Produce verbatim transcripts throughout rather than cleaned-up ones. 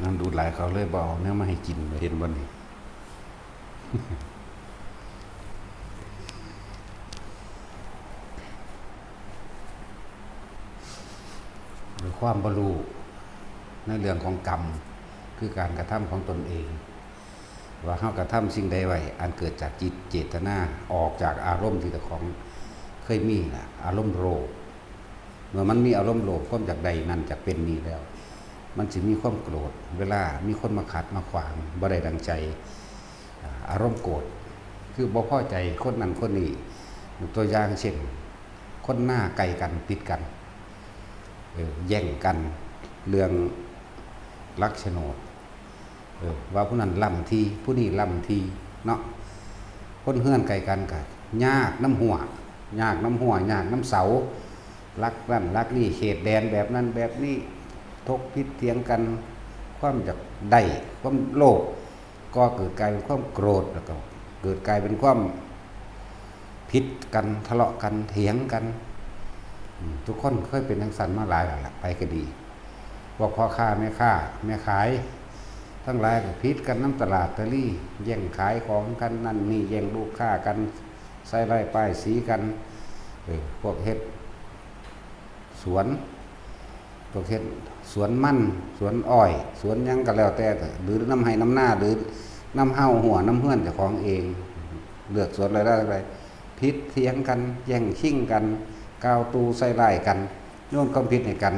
มันดูดหลายเขาเลยบ่เอาแนวมาให้กิน เห็นบ่นี่ ด้วยความบ่รู้ในเรื่องของกรรม คือการกระทำของตนเอง ว่าเฮากระทำสิ่งใดไว้ อันเกิดจากจิตเจตนา ออกจากอารมณ์ที่เจ้าของเคยมีน่ะ อารมณ์โลภ เมื่อมันมีอารมณ์โลภ ความอยากได้นั่นอยากเป็นนี่แล้ว มันสิมีความโกรธ เวลามีคนมาขัดมาขวาง บ่ได้ดังใจ อ่า อารมณ์โกรธ คือบ่พอใจคนนั้นคนนี้ ยกตัวอย่างเช่น คนนาใกล้กันติดกัน เออ แย่งกันเรื่องหลักโฉนด เออ ว่าผู้นั้นล้ำที่ ผู้นี้ล้ำที่เนาะ คนเฮือนใกล้กันก็ยากนำฮั้ว ยากนำฮั้ว ยากนำเสา หลักนั่นหลักนี่ เขตแดนแบบนั้นแบบนี้ ถกผิดเถียงกัน ความอยากได้ ความโลภ ก็เกิดกลายเป็นความโกรธ แล้วก็เกิดกลายเป็นความผิดกัน ทะเลาะกัน เถียงกัน อืม ทุกคนเคยเป็นจั่งซั้นมาหลายแล้วล่ะ ไผก็ดี พวกพ่อค้าแม่ค้า แม่ขาย ทั้งหลายก็ผิดกันนำตลาดตะลี แย่งขายของกันนั่นนี่ แย่งลูกค้ากัน ใส่ร้ายป้ายสีกัน เออ พวกเฮ็ดสวน พวกเฮ็ดสวนมัน สวนอ้อย สวนหยังก็แล้วแต่ หรือนำไฮ่นำนา หรือนำเฮาฮั้วนำเฮือนเจ้าของเอง เลือกสวนรายได้ไป ผิดเถียงกัน แย่งชิงกัน กล่าวตู่ใส่ร้ายกัน โยนความผิดให้กัน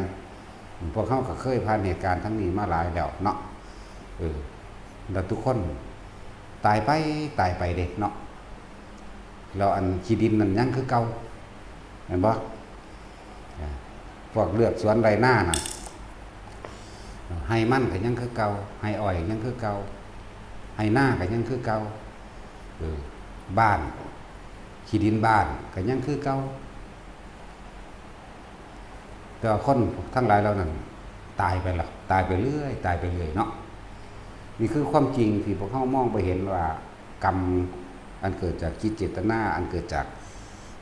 พวกเฮาก็เคยผ่านเหตุการณ์ทั้งนี้มาหลายแล้วเนาะ เออ แล้วทุกคนตายไป ตายไปเด้เนาะ แล้วอันขี้ดินนั่นยังคือเก่า แม่นบ่ อ่า พวกเลือกสวนไร่นาน่ะ ไฮ่มันก็ยังคือเก่า ไฮ่อ้อยยังคือเก่า ไฮ่นาก็ยังคือเก่า เออ บ้าน ขี้ดินบ้านก็ยังคือเก่า แต่ว่าคนทั้งหลายเหล่านั้นตายไปแล้ว ตายไปเรื่อย ตายไปเรื่อยเนาะ นี่คือความจริงที่พวกเฮามองบ่เห็นว่า กรรมอันเกิดจากจิตเจตนา อันเกิดจาก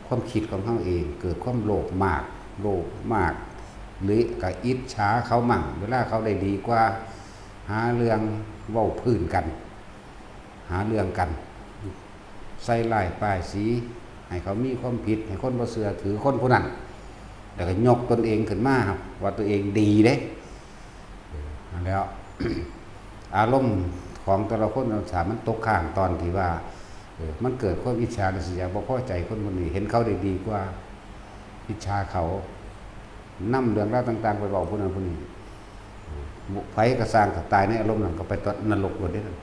ความคิดของเฮาเอง เกิดความโลภมาก โลภมาก หรือก็อิจฉาเขามั่ง เวลาเขาได้ดีกว่า หาเรื่องเว้าพื้นกัน หาเรื่องกัน ใส่ร้ายป้ายสี ให้เขามีความผิด ให้คนบ่เชื่อถือคนผู้นั้น แล้วก็ยกตนเองขึ้นมาครับ ว่าตัวเองดีเด้ เออ นั่นแหล้ว อารมณ์ของแต่ละคน ถ้ามันตกค้างตอนที่ว่า เออ มันเกิดความอิจฉาริษยา บ่พอใจคนผู้นี้ เห็นเขาได้ดีกว่า อิจฉาเขา นำเรื่องราวต่างๆ ไปเว้าผู้นั้นผู้นี้ เออ ไผก็ซ่าง ถ้าตายในอารมณ์นั้นก็ไปตกนรกโลดเด้นั่น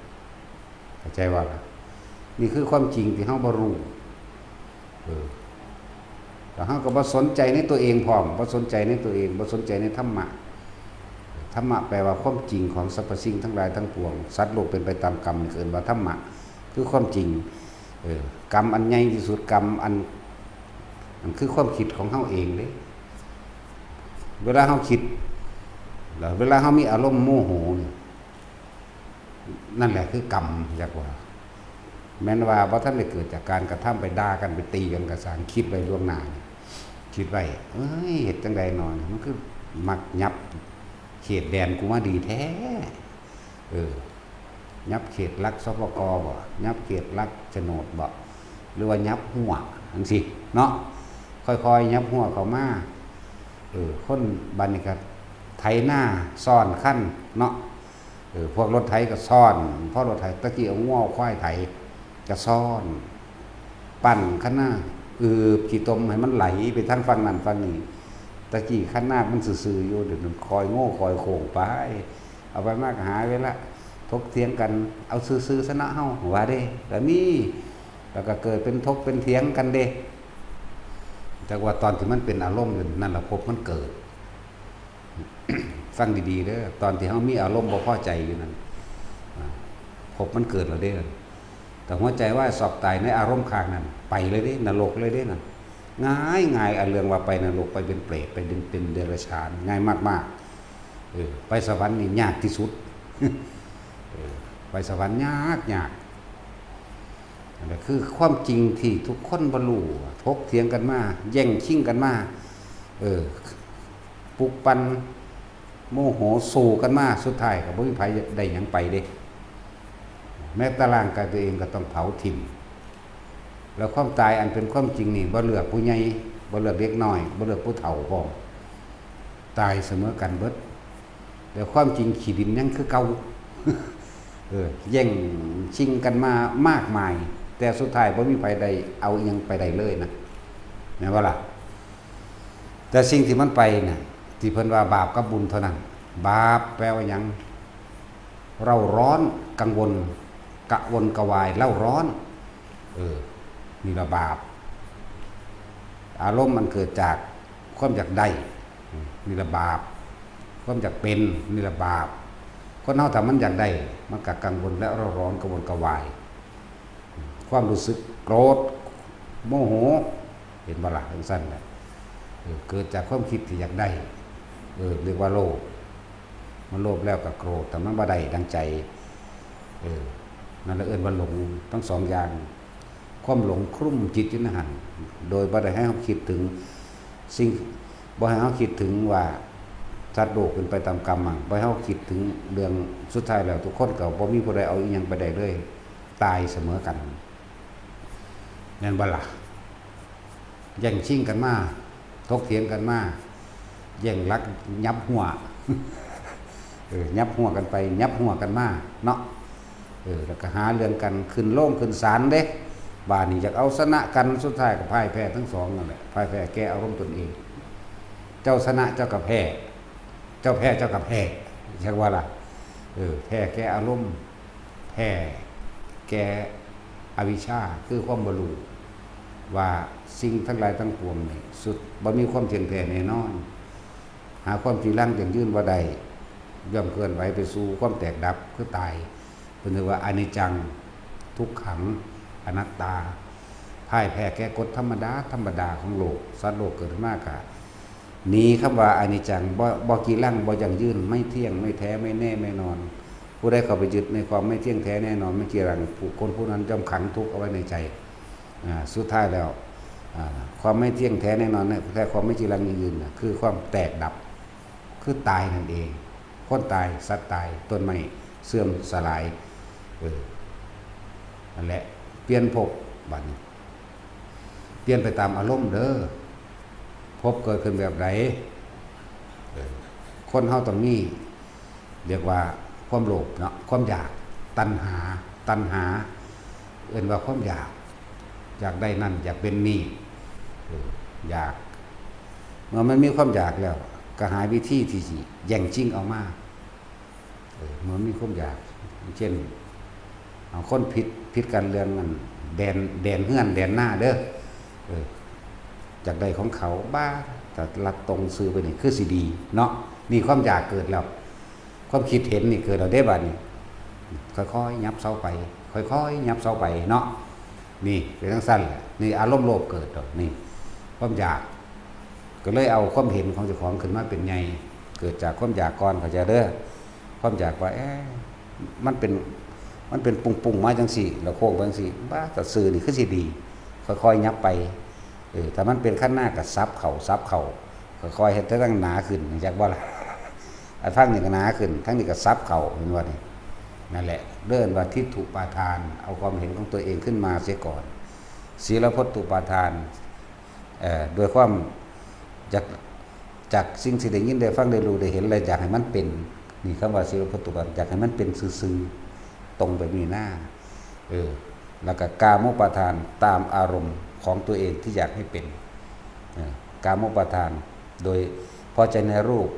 เข้าใจว่าล่ะ นี่คือความจริงที่เฮาบ่รู้ เออ แล้วเฮาก็บ่สนใจในตัวเองพร้อม บ่สนใจในตัวเอง บ่สนใจในธรรมะ ธรรมะแปลว่าความจริงของสรรพสิ่งทั้งหลายทั้งปวง สัตว์โลกเป็นไปตามกรรม นี่ก็เอิ้นว่าธรรมะ คือความจริง เออ กรรมอันใหญ่ที่สุด กรรมอัน อันคือความคิดของเฮาเองเด้ เวลาเฮาคิด แล้วเวลาเฮามีอารมณ์โมโหนี่ นั่นแหละคือกรรม จักว่า แม้นว่าบ่ทันได้เกิดจากการกระทำ ไปด่ากัน ไปตีกันก็ซ่าง คิดไว้ล่วงหน้านี่ คิดไว้ เอ้ย เฮ็ดจั่งใดน้อ มันคือมักยับเขตแดนกูมาดีแท้ เออ ยับเขตหลัก สปก บ่ ยับเขตหลักโฉนดบ่ หรือว่ายับฮั้วจั่งซี้เนาะ ค่อยๆ ยับฮั้วเข้ามา เออ คนบัดนี้ก็ไถนาซ้อนคันเนาะ เออ พวกรถไถก็ซ้อน พอรถไถ ตะกี้เอางัวเอาควายไถ ก็ซ้อน ปั่นคันนา อืบขี้ตมให้มันไหลไปทางฝั่งนั้นฝั่งนี้ ตะกี้คันนามันซื่อๆอยู่ เดี๋ยวนี้คอยโง่คอยโค้งไป เอาไปมาก็หาเวลาถกเถียงกัน เอาซื่อๆซะเนาะเฮา ว่าเด้ ก็มี แล้วก็เกิดเป็นถกเป็นเถียงกันเด้ จักว่าตอนที่มันเป็นอารมณ์อยู่นั่นล่ะภพมันเกิด ฟังดีๆเด้อ ตอนที่เฮามีอารมณ์บ่พอใจอยู่นั่น อ่า ภพมันเกิดแล้วเด้อ แต่หัวใจวายซอกตายในอารมณ์ข้างนั้น ไปเลยเด้ นรกเลยเด้นั่น ง่ายๆ อันเรื่องว่าไปนรก ไปเป็นเปรต ไปเป็น เป็นเดรัจฉาน ง่ายมากๆ เออ ไปสวรรค์นี่ยากที่สุด เออ ไปสวรรค์ยาก ยาก อันนั้นคือความจริงที่ทุกคนบ่รู้ ถกเถียงกันมา แย่งชิงกันมา เออ ปลุกปั่น โมโหสู้กันมา สุดท้ายก็บ่มีไผได้หยังไปเด้ แม้แต่ร่างกายตัวเองก็ต้องเผาถิ่ม แล้วความตายอันเป็นความจริงนี่บ่เลือกผู้ใหญ่ บ่เลือกเด็กน้อย บ่เลือกผู้เฒ่าพร้อม ตายเสมอกันเบิด แต่ความจริงขี้ดินยังคือเก่า เออ แย่งชิงกันมามากมาย แต่สุดท้ายบ่มีไผได้เอาอิหยังไปได้เลยนะ แม่นบ่ล่ะ? แต่สิ่งที่มันไปน่ะ ที่เพิ่นว่าบาปกับบุญเท่านั้น บาปแปลว่าหยัง? เร่าร้อน กังวล กระวนกระวาย เร่าร้อน เออ นี่ละบาป อารมณ์มันเกิดจากความอยากได้ นี่ละบาป ความอยากเป็น นี่ละบาป คนเฮาถ้ามันอยากได้ มันก็กังวลและเร่าร้อน กระวนกระวาย ความรู้สึกโกรธ โมโห เห็นบ่ล่ะ? จั่งซั้นแหละ เออ เกิดจากความคิดที่อยากได้ เออ เรียกว่าโลภ มันโลภแล้วก็โกรธ ถ้ามันบ่ได้ดังใจ เออ นั่นละเอิ้นว่าหลง ทั้งสองอย่าง ความหลงคลุมจิตอยู่ในหั่น โดยบ่ได้ให้เฮาคิดถึงสิ่ง บ่ให้เฮาคิดถึงว่าสัตว์โลกเป็นไปตามกรรมมัน บ่ให้เฮาคิดถึงเรื่องสุดท้ายแล้วทุกคนก็บ่มีผู้ใดเอาอิหยังไปได้เลย ตายเสมอกัน แม่นบ่ล่ะ? แย่งชิงกันมา ถกเถียงกันมา แย่งหลักยับหัว เออ ยับหัวกันไป ยับหัวกันมาเนาะ เออ แล้วก็หาเรื่องกัน ขึ้นโรงขึ้นศาลเด้ บาดนี้อยากเอาชนะกัน สุดท้ายก็พ่ายแพ้ทั้งสองนั่นแหละ พ่ายแพ้แก่อารมณ์ตนเอง เจ้าชนะเจ้าก็แพ้ เจ้าแพ้เจ้าก็แพ้ จักว่าล่ะ เออ แพ้แก่อารมณ์ แพ้แก่อวิชชา คือความบ่รู้ ว่าสิ่งทั้งหลายทั้งปวงนี่ สุด บ่มีความเที่ยงแท้แน่นอน หาความจีรังยั่งยืนบ่ได้ ย่อมเคลื่อนไหวไปสู่ความแตกดับ คือตาย เพิ่นเรียกว่าอนิจจัง ทุกขัง อนัตตา พ่ายแพ้แก่กฎธรรมดา ธรรมดาของโลก สัตว์โลกเกิดขึ้นมากะ หนีคำว่าอนิจจัง บ่ บ่จีรัง บ่ยั่งยืน ไม่เที่ยง ไม่แท้ ไม่แน่ ไม่นอน ผู้ใดเข้าไปยึดในความไม่เที่ยงแท้แน่นอน ไม่จีรัง ผู้ คนผู้นั้นย่อมขังทุกข์เอาไว้ในใจ อ่า สุดท้ายแล้ว อ่า ความไม่เที่ยงแท้แน่นอนเนี่ย แท้ความไม่จีรังยั่งยืนน่ะ คือความแตกดับ คือตายนั่นเอง คนตาย สัตว์ตาย ต้นไม้เสื่อมสลาย เออ นั่นแหละ เปลี่ยนภพ บัดนี้ เปลี่ยนไปตามอารมณ์เด้อ ภพเกิดขึ้นแบบใด เออ คนเฮาต้องมี เรียกว่าความโลภเนาะ ความอยาก ตัณหา ตัณหา เอิ้นว่าความอยาก อยากได้นั่น อยากเป็นนี่ เออ อยาก เมื่อมันมีความอยากแล้ว ก็หาวิธีที่สิแย่งชิงเอามา เออ เมื่อมีความอยาก เช่น เอาคนผิด ผิดกันเรื่องอันแดน แดนเฮือน แดนนาเด้อ เออ อยากได้ของเขา บ้า แต่ลัดตรงซื่อไปนี่คือสิดีเนาะ นี่ความอยากเกิดแล้ว ความคิดเห็นนี่เกิดแล้วเด้บัดนี้ ค่อยๆ ยับเซาไป ค่อยๆ ยับเซาไปเนาะ นี่เป็นจั่งซั้นแหละ นี่อารมณ์โลภเกิดดอก นี่ความอยาก ก็เลยเอาความเห็นของเจ้าของขึ้นมาเป็นใหญ่ เกิดจากความอยากก่อน เข้าใจเด้อ ความอยากว่า เอ๊ะ มันเป็น มันเป็นปุงๆ มาจั่งซี้ แล้วโค้งไปจั่งซี้ บ้า แต่ซื่อนี่คือสิดี ค่อยๆ ยับไป เออ ถ้ามันเป็นคันนาก็สับเข้า สับเข้า ค่อยๆ เฮ็ดให้ทั้งหนาขึ้น จักบ่ล่ะ อันทางนี้ก็หนาขึ้น ทางนี้ก็สับเข้า เห็นบ่นี่ นั่นแหละ เอิ้นว่าทิฏฐุปาทาน เอาความเห็นของตัวเองขึ้นมาเสียก่อน ศีลพัตตุปาทาน เอ่อ ด้วยความอยาก จากสิ่งที่ได้ยินได้ฟังได้รู้ได้เห็น และอยากให้มันเป็น นี่คำว่าศีลพัตตุปาทาน อยากให้มันเป็นซื่อๆ ตรงแบบนี้นะ เออ แล้วก็กามุปาทาน ตามอารมณ์ของตัวเองที่อยากให้เป็น เออ กามุปาทาน โดยพอใจในรูป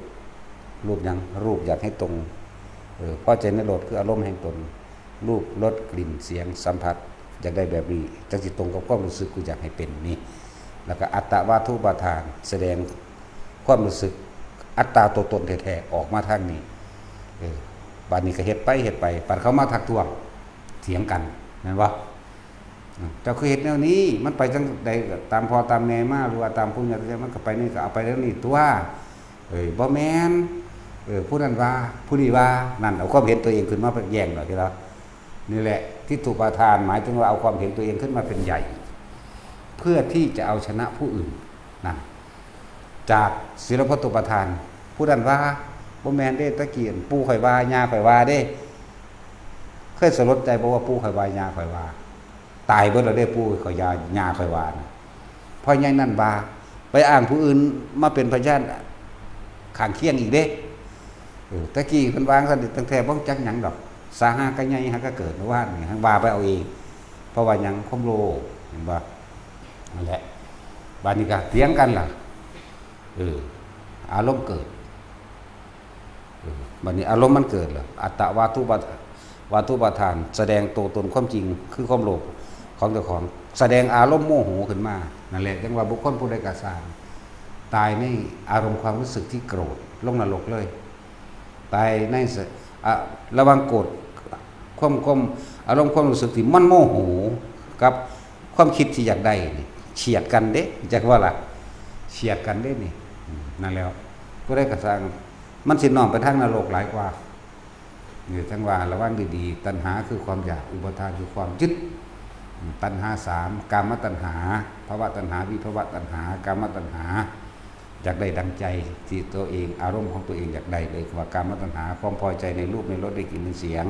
รูปหยัง รูปอยากให้ตรง เออ พอใจในรส คืออารมณ์แห่งตน รูป รส กลิ่น เสียง สัมผัส อยากได้แบบนี้ จั่งสิตรงกับความรู้สึกกูอยากให้เป็นนี่ แล้วก็อัตตวาทุปาทาน แสดงความรู้สึกอัตตาตัวตนแท้ๆ ออกมาทางนี้ เออ บัดนี้ก็เฮ็ดไปเฮ็ดไป บัดเขามาทักท้วง เถียงกัน แม่นบ่? อืม เจ้าคือเฮ็ดแนวนี้ มันไปจั่งใดก็ตามพ่อตามแม่มา หรือว่าตามปู่ย่าตายาย มันก็ไปนี่ก็เอาไปแนวนี้ตั๊ว เอ้ย บ่แม่น เออ ผู้นั้นว่า ผู้นี้ว่า นั่น เอาความเห็นตัวเองขึ้นมาแย้งดอกทีละ นี่แหละ ทิฏฐุปาทาน หมายถึงว่าเอาความเห็นตัวเองขึ้นมาเป็นใหญ่ เพื่อที่จะเอาชนะผู้อื่น นั่น จากศีลพัตตุปาทาน ผู้นั้นว่า บ่แม่นเด้ ตะกี้ปู่ข่อยว่า ย่าข่อยว่าเด้ เคยสลดใจบ่ว่าปู่ข่อยว่า ย่าข่อยว่า ตายเบิดแล้วเด้ ปู่ข่อยย่า ย่าข่อยว่านะ พ่อใหญ่นั่นว่า ไปอ้างผู้อื่นมาเป็นพยานข้างเคียงอีกเด้ เออ ตะกี้เพิ่นว่าจั่งซั่น ตั้งแต่บ่รู้จักหยังดอก สาหากะใหญ่หากะเกิด เมื่อวานนี่ หั้นว่าไปเอาเอง เพราะว่าหยัง ความโลภ เห็นบ่ นั่นแหละ บาดนี้ก็เถียงกันล่ะ เออ อารมณ์เกิด เออ บัดนี้อารมณ์มันเกิดแล้ว อัตตวาทุปา- วาทุปาทาน แสดงตัวตนความจริง คือความโลภของเจ้าของ แสดงอารมณ์โมโหขึ้นมา นั่นแหละ จั่งว่าบุคคลผู้ใดก็ซ่าง ตายในอารมณ์ความรู้สึกที่โกรธ ลงนรกเลย ตายในส- อ่ะ ระหว่างโกรธ ความ- ความ- อารมณ์ความรู้สึกที่มันโมโห กับความคิดที่อยากได้นี่ เฉียดกันเด้ จักว่าล่ะ เฉียดกันเด้นี่ อืม นั่นแหล้ว ผู้ใดก็ซ่าง มันสิน้อมไปทางนรกหลายกว่า นี่จั่งว่าระวังดีๆ ตัณหาคือความอยาก อุปาทานคือความยึด อืม ตัณหาสาม กามตัณหา ภวตัณหา วิภวตัณหา กามตัณหา อยากได้ดังใจที่ตัวเอง อารมณ์ของตัวเองอยากได้ เรียกว่ากามตัณหา ความพอใจในรูป ในรส ในกลิ่น ในเสียง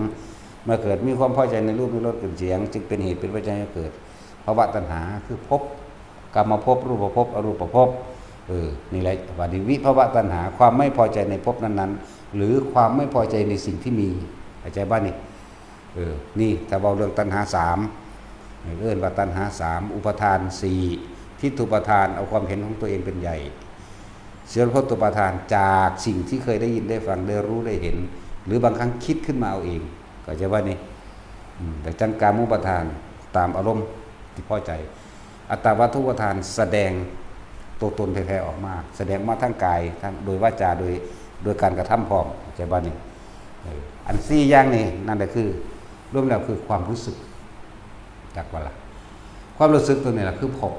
เมื่อเกิดมีความพอใจในรูป ในรส กลิ่น เสียง จึงเป็นเหตุเป็นปัจจัยให้เกิดภวตัณหา คือภพ กามภพ รูปภพ อรูปภพ เออ นี่แหละ บาดนี้วิภวตัณหา ความไม่พอใจในภพนั้นๆ หรือความไม่พอใจในสิ่งที่มี เข้าใจบ่นี่ เออ นี่ถ้าเว้าเรื่องตัณหาสาม เอิ้นว่าตัณหาสาม อุปาทานสี่ ทิฏฐุปาทาน เอาความเห็นของตัวเองเป็นใหญ่ สัพพะโสตตุปาทาน จากสิ่งที่เคยได้ยินได้ฟังได้รู้ได้เห็น หรือบางครั้งคิดขึ้นมาเอาเอง เข้าใจบ่นี่ อืม แต่จั่งกามุปาทาน ตามอารมณ์ที่พอใจ อัตตวาทุปาทาน แสดงตัวตนแท้ๆออกมา แสดงมาทางกาย ทาง โดยวาจา โดย- โดยการกระทำพร้อม เข้าใจบ่นี่ เออ อันสี่อย่างนี่ นั่นแหละคือ รวมแล้วคือความรู้สึก จักว่าล่ะ ความรู้สึกตัวนี้ล่ะคือภพ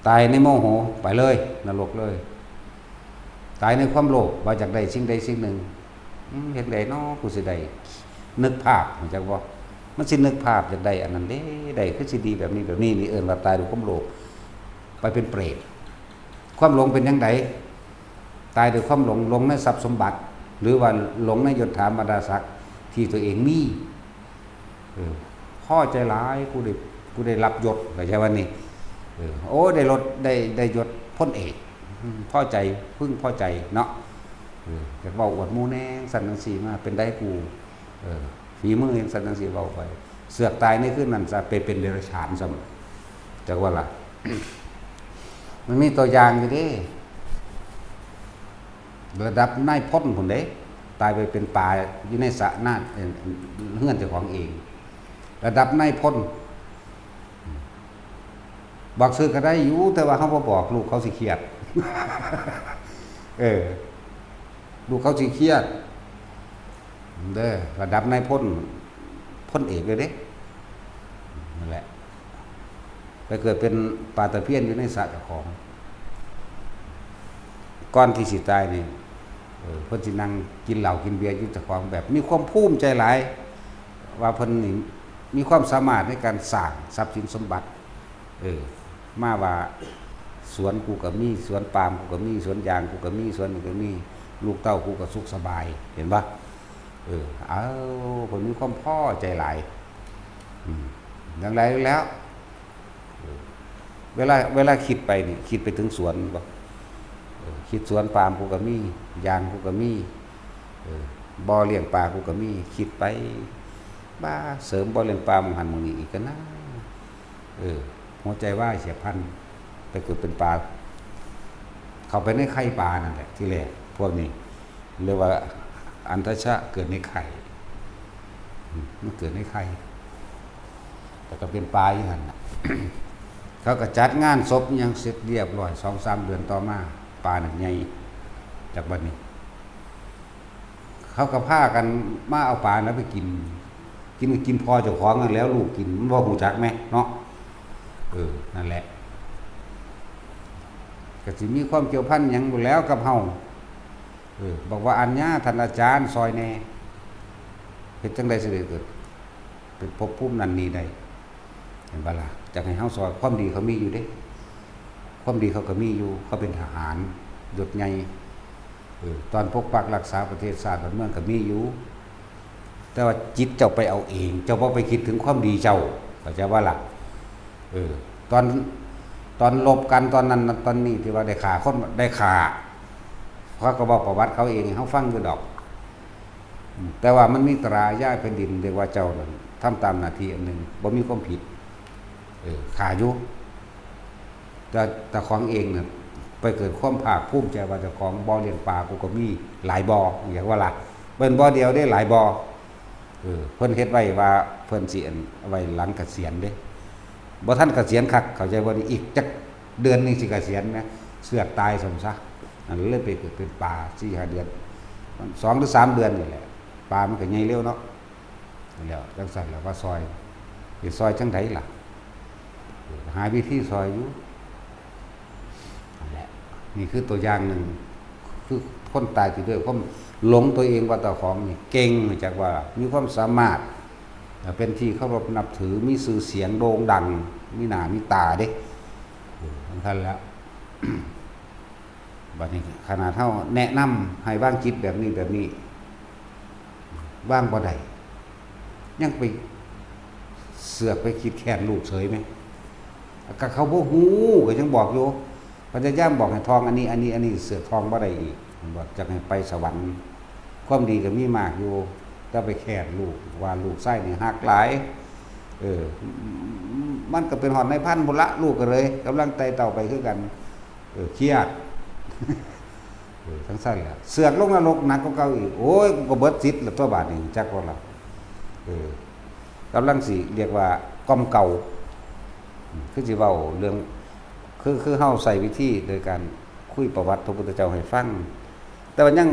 ตายในโมโห ไปเลย นรกเลย ตายในความโลภ ว่าอยากได้สิ่งใดสิ่งหนึ่ง อืม เฮ็ดได๋น้อ กูสิได้ นึกภาพ รู้จักบ่ มันสินึกภาพอยากได้อันนั้นเด้ ได้คือสิดีแบบนี้แบบนี้ นี่เอิ้นว่าตายด้วยความโลภ ไปเป็นเปรต ความหลงเป็นจั่งใด ตายด้วยความหลง หลงในทรัพย์สมบัติ หรือว่าหลงในยศถาบรรดาศักดิ์ที่ตัวเองมี เออ พอใจหลาย กูได้- กูได้รับยศ เข้าใจบ่นี่ เออ โอ้ ได้รถ ได้- ได้ยศพลเอก อืม พอใจ พึงพอใจเนาะ เออ อยากเว้าอวดหมู่แหน่ จั่งซั้นจั่งซี้มา เป็นใด๋กู เออ ฝีมือจั่งซั้นจั่งซี้ เว้าไป เสือกตายในคืนนั้นซะ ไปเป็นเดรัจฉานซ้ำ จักว่าล่ะ มันมีตัวอย่างอยู่เด้ ระดับนายพลพุ้นเด้ ตายไปเป็นปลาอยู่ในสระน้ำ เอ่อ เฮือนเจ้าของเอง ระดับนายพล บอกซื่อก็ได้อยู่ แต่ว่าเฮาบ่บอก ลูกเขาสิเครียด เออ ลูกเขาสิเครียด เด้อ ระดับนายพล พลเอกเลยเด้ นั่นแหละ ไปเกิดเป็นปลาตะเพียนอยู่ในสระเจ้าของ ก่อนที่สิตายนี่ เออ เพิ่นสินั่งกินเหล้ากินเบียร์อยู่เจ้าของ แบบมีความภูมิใจหลาย ว่าเพิ่นนี่มีความสามารถในการสร้างทรัพย์สินสมบัติ เออ มาว่าสวนกูก็มี สวนปาล์มกูก็มี สวนยางกูก็มี สวนนี่ก็มี ลูกเต้ากูก็สุขสบาย เห็นบ่ เออ เอา เพิ่นมีความพอใจหลาย อืม อย่างไรแล้ว เวลา- เวลาคิดไปนี่ คิดไปถึงสวนบ่ เออ คิดสวนปาล์มกูก็มี ยางกูก็มี เออ บ่อเลี้ยงปลากูก็มี คิดไป บ่า เสริมบ่อเลี้ยงปลาหม่องหั้นหม่องนี้อีกก็นะ เออ หัวใจวายเฉียบพลัน ไปเกิดเป็นปลา เข้าไปในไข่ปลานั่นแหละ ทีแรก พวกนี้ เรียกว่าอันทชะเกิดในไข่ อืม มันเกิดในไข่ แล้วก็เป็นปลาอยู่หั่นน่ะ เขาก็จัดงานศพอิหยังเสร็จเรียบร้อย สองสามเดือนต่อมา ปลานั่นใหญ่ จากบัดนี้ เขาก็พากันมาเอาปลาแล้วไปกิน กินก็กินพ่อเจ้าของนั่นแหล้ว ลูกกิน มันบ่ฮู้จักแหมเนาะ เออ นั่นแหละ ก็สิมีความเกี่ยวพันหยังอยู่แล้วกับเฮา เออ บอกว่า อัญญา ท่านอาจารย์ ซอยแหน่ เฮ็ดจั่งใดสิได้เกิด เป็นภพภูมินั้นนี้ได้ เห็นบ่ล่ะ จักให้เฮาซอย ความดีเขามีอยู่เด้ ความดีเขาก็มีอยู่ เขาเป็นทหาร ยศใหญ่ เออ ตอนปกปักรักษาประเทศชาติบ้านเมืองก็มีอยู่ แต่ว่าจิตเจ้าไปเอาเอง เจ้าบ่ไปคิดถึงความดีเจ้า เข้าใจบ่ล่ะ เออ ตอน ตอนรบกันตอนนั้นตอนนี้ที่ว่าได้ฆ่าคน ได้ฆ่า เขาก็บอกประวัติเขาเองให้เฮาฟังอยู่ดอก อืม แต่ว่ามันมีตราย้ายแผ่นดิน เรียกว่าเจ้านั้นทำตามหน้าที่อันหนึ่ง บ่มีความผิด เออ ฆ่าอยู่ แต่ แต่ของเองเนี่ย ไปเกิดความภาคภูมิใจว่าเจ้าของบ่อเลี้ยงปลากูก็มีหลายบ่อ อย่างว่าล่ะ เป็นบ่อเดียวได้หลายบ่อ เออ เพิ่นเฮ็ดไว้ว่าเพิ่นสิอันไว้หลังเกษียณเด้ บ่ทันเกษียณคัก เข้าใจบ่นี่ อีกจักเดือนหนึ่งสิเกษียณนะ เสือกตายสมซะ อันเลยไปเกิดเป็นปลาสี่ห้าเดือน สองหรือสามเดือนนี่แหละ ปลามันก็ใหญ่เร็วเนาะ แล้วจังซั่นแล้วว่าซอย สิซอยจังใดล่ะ หาวิธีซอยอยู่ นั่นแหละ นี่คือตัวอย่างหนึ่ง คือคนตายที่ด้วยความหลงตัวเองว่าเจ้าของนี่เก่ง รู้จักว่ามีความสามารถ เป็นที่เคารพนับถือ มีชื่อเสียงโด่งดัง มีหน้ามีตาเด้ เออ ทั้งท่านแล้ว บัดนี้ขนาดเฮาแนะนำให้วางจิตแบบนี้แบบนี้ วางบ่ได้ ยังไปเสือกไปคิดแค้นลูกเฉยไหม ก็เขาบ่ฮู้ ก็ยังบอกอยู่ พยายามบอกให้ท่องอันนี้ อันนี้ อันนี้ เสือกท่องบ่ได้อีก บอกจะให้ไปสวรรค์ ความดีก็มีมากอยู่ แต่ไปแค้นลูก ว่าลูกชายนี่ฮักหลาย เออ มันก็เป็นฮอดนายพันพุ้นละ ลูกก็เลยกำลังไต่เต้าไปคือกัน เออ เครียด เออ จังซั่นแหละ เสือกลงนรกหนักกว่าเก่าอีก โอ้ย กูก็เบิดสิทธิ์แล้วตัวบาดนี้ จักว่าล่ะ เออ กำลังสิเรียกว่ากล่อมเกลา อืม คือสิเว้าเรื่อง คือ คือเฮาใช้วิธีโดยการคุยประวัติพระพุทธเจ้าให้ฟัง แต่ว่ายัง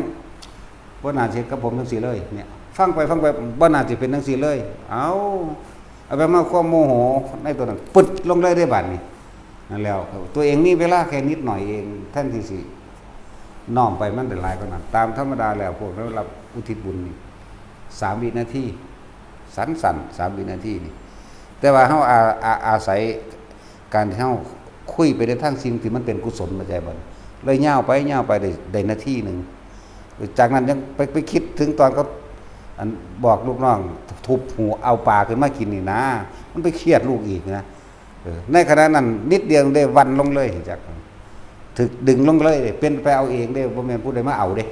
บ่น่าสิเฮ็ดกับผมจังซี่เลย เนี่ย ฟังไปฟังไป บ่น่าสิเป็นจังซี่เลย เอ้า เอาไปมาความโมโหในตัวนั้น ปึดลงเลยเด้บาดนี้ นั่นแล้ว ตัวเองมีเวลาแค่นิดหน่อยเอง แทนที่สิน้อมไปมันได้หลายกว่านั้น ตามธรรมดาแล้ว พวกเรารับอุทิศบุญนี่ สามวินาที สั้นๆ สามวินาทีนี่ แต่ว่าเฮาอา อา อาศัยการที่เฮาคุยไปในทางสิ่งที่มันเป็นกุศล เข้าใจบ่ เลยยาวไป ยาวไปได้ ได้นาทีหนึ่ง จากนั้นยังไป ไปคิดถึงตอนเขา อัน บอกลูกน้องทุบหัวเอาปลาขึ้นมากินนี่นะ มันไปเครียดลูกอีกนะ เออ ในขณะนั้นนิดเดียวได้วันลงเลย จัก ถูกดึงลงเลย เป็นไปเอาเองเด้ บ่แม่นผู้ใดมาเอาเด้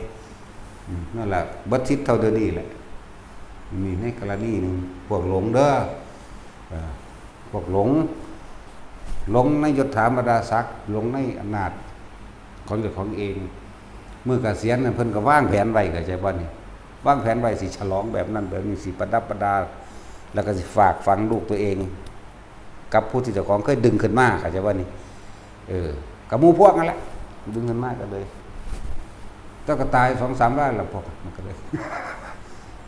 อืม นั่นแหละ เบิดสิทธิ์เท่าเดี๋ยวนี้แหละ นี่ในกรณีหนึ่ง พวกหลงเด้อ เออ พวกหลง หลงในยศถาบรรดาศักดิ์ หลงในอำนาจของเจ้าของเอง มื้อเกษียณน่ะเพิ่นก็วางแผนไว้ เข้าใจบ่นี่ วางแผนไว้สิฉลองแบบนั้นแบบนี้ สิประดับประดา แล้วก็สิฝากฝังลูกตัวเอง กับผู้ที่เจ้าของเคยดึงขึ้นมา เข้าใจบ่นี่ เออ กับหมู่พวกนั่นแหละ ดึงขึ้นมาก็เลย เจ้าก็ตายสองสามรายแล้วพวกมันก็เลย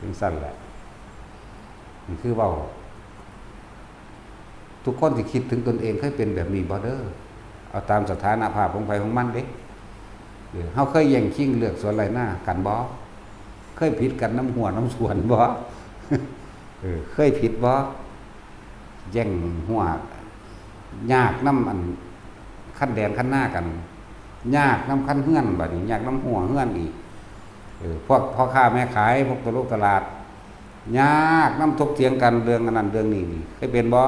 จังซั่นแหละ นี่คือเว้า ทุกคนที่คิดถึงตนเองเคยเป็นแบบนี้บ่เด้อ เอาตามสถานภาพของไผของมันเด้ เออ เฮาเคยแย่งชิงเลือกสวนไร่นากันบ่ เคยผิดกันนำหัวน้ำสวนบ่ เออ เคยผิดบ่ แย่งหัว ยากนำอันคันแดนคันนากัน ยากนำคันเฮือน บัดนี้ยากนำหัวเฮือนอีก เออ พวกพ่อค้าแม่ขาย พวกตลกตลาด ยากนำถกเถียงกันเรื่องอันนั้นเรื่องนี้นี่ เคยเป็นบ่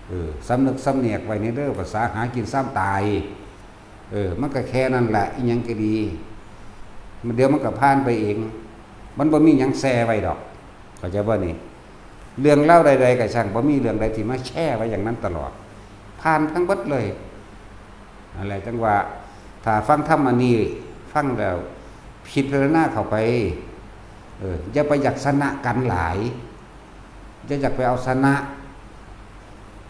เออ สำนึกสำเนียกไว้นี่เด้อ ภาษาหากินซ้ำตาย เออ มันก็แค่นั้นแหละ อีหยังก็ดี มันเดี๋ยวมันก็ผ่านไปเอง มันบ่มีหยังแช่ไว้ดอก เข้าใจบ่นี่ เรื่องราวใดๆก็ช่าง บ่มีเรื่องใดที่มาแช่ไว้อย่างนั้นตลอด ผ่านทั้งเบิดเลย นั่นแหละจังว่า ถ้าฟังธรรมอันนี้ ฟังแล้วพิจารณาเข้าไป เออ อย่าไปอยากชนะกันหลาย อย่าอยากไปเอาชนะ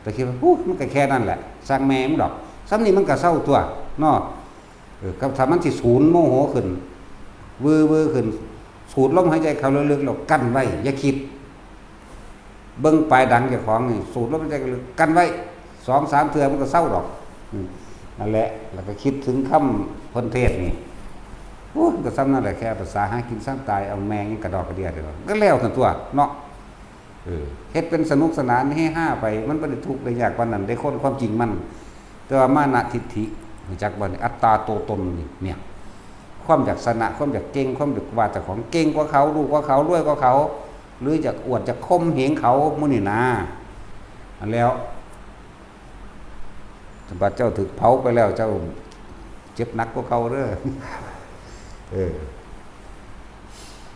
แต่คิดว่า "ฮู้ มันก็แค่นั้นแหละ ช่างแม่มันดอก ส่ำนี้มันก็เซาตั๊ว เนาะ" เออ ก็ถ้ามันสิสูนโมโหขึ้น วือๆขึ้น สูดลมหายใจเข้าลึกๆ แล้วกั้นไว้ อย่าคิด เบิ่งปลายดังเจ้าของนี่ สูดลมหายใจเข้าลึก กั้นไว้ สองสามเทื่อมันก็เซาดอก อืม นั่นแหละ แล้วก็คิดถึงคำเพิ่นเทศน์นี่ โอ้ย ก็ส่ำนั่นแหละ แค่ภาษาหากินซ้ำตาย เอาแม่งยังกระดอกกระเดียดเลย ก็แล้วซั่นตั๊ว เนาะ เออ เฮ็ดเป็นสนุกสนานเฮฮาไป มันบ่ได้ทุกข์ได้ยากปานนั้นเด้ คนความจริงมัน แต่ว่ามานะทิฏฐิ รู้จักบ่นี่ อัตตาตัวตนนี่ เนี่ย ความอยากชนะ ความอยากเก่ง ความอยากว่าเจ้าของเก่งกว่าเขา รู้กว่าเขา รวยกว่าเขา หรืออยากอวด อยากข่มเหงเขา หมู่นี่นะ อันแล้ว สมบัติเจ้าถูกเผาไปแล้ว เจ้าเจ็บหนักกว่าเก่าเด้อ เออ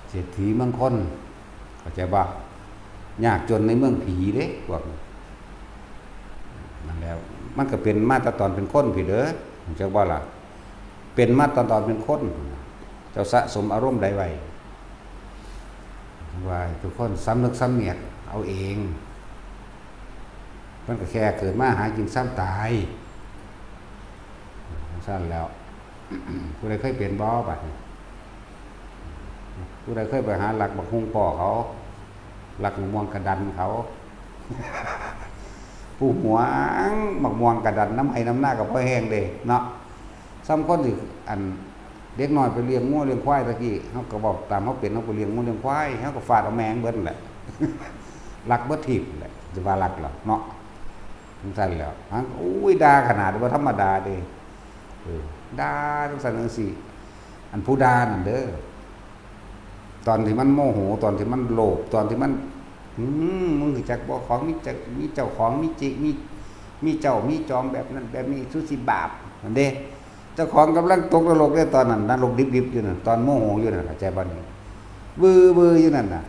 เศรษฐีเมืองคน เข้าใจบ่? ยากจนในเมืองผีเด้ พวกนี้ นั่นแหละ มันก็เป็นมาแต่ตอนเป็นคนพี้เด้อ เข้าใจบ่ล่ะ? เป็นมาตอน ตอนเป็นคน เจ้าสะสมอารมณ์ใดไว้ ว่าทุกคนสำนึกสำเนียกเอาเอง มันก็แค่เกิดมาหากินซ้ำตาย จั่งซั้นแล้ว ผู้ใดเคยเป็นบ่บัดนี้? ผู้ใดเคยไปหาลักบักฮุ่งพ่อเขา ลักมะม่วงกะดันเขา ผู้หวงบักม่วงกะดัน นำไฮ่นำนาก็พอแฮงเด้เนาะ ส่ำคนสิ อัน เด็กน้อยไปเลี้ยงงัวเลี้ยงควายตะกี้ เฮาก็บอกตามเฮาเป็น เฮาไปเลี้ยงงัวเลี้ยงควาย เฮาก็ฟาดเอาแม่งเบิดนั่นแหละ ลักเบิดทีบแหละ สิว่าลักเหรอเนาะ จั่งซั้นแหล้ว หั้ง โอ้ย ด่าขนาดบ่ธรรมดาเด้ เออ ด่าจั่งซั้นจั่งซี้ อันผู้ด่านั่นเด้อ ตอนที่มันโมโห ตอนที่มันโลภ ตอนที่มัน อืม มึงรู้จักบ่ ของมีเจ้า มีเจ้าของ มีจิ มี มีเจ้า มีจอมแบบนั้นแบบนี้ สุสิบาปนั่นเด้ เจ้าของกำลังตกนรกเด้ ตอนนั้น นรกดิบๆอยู่นั่น ตอนโมโหอยู่นั่น เข้าใจบ่นี่ วือวืออยู่นั่นน่ะ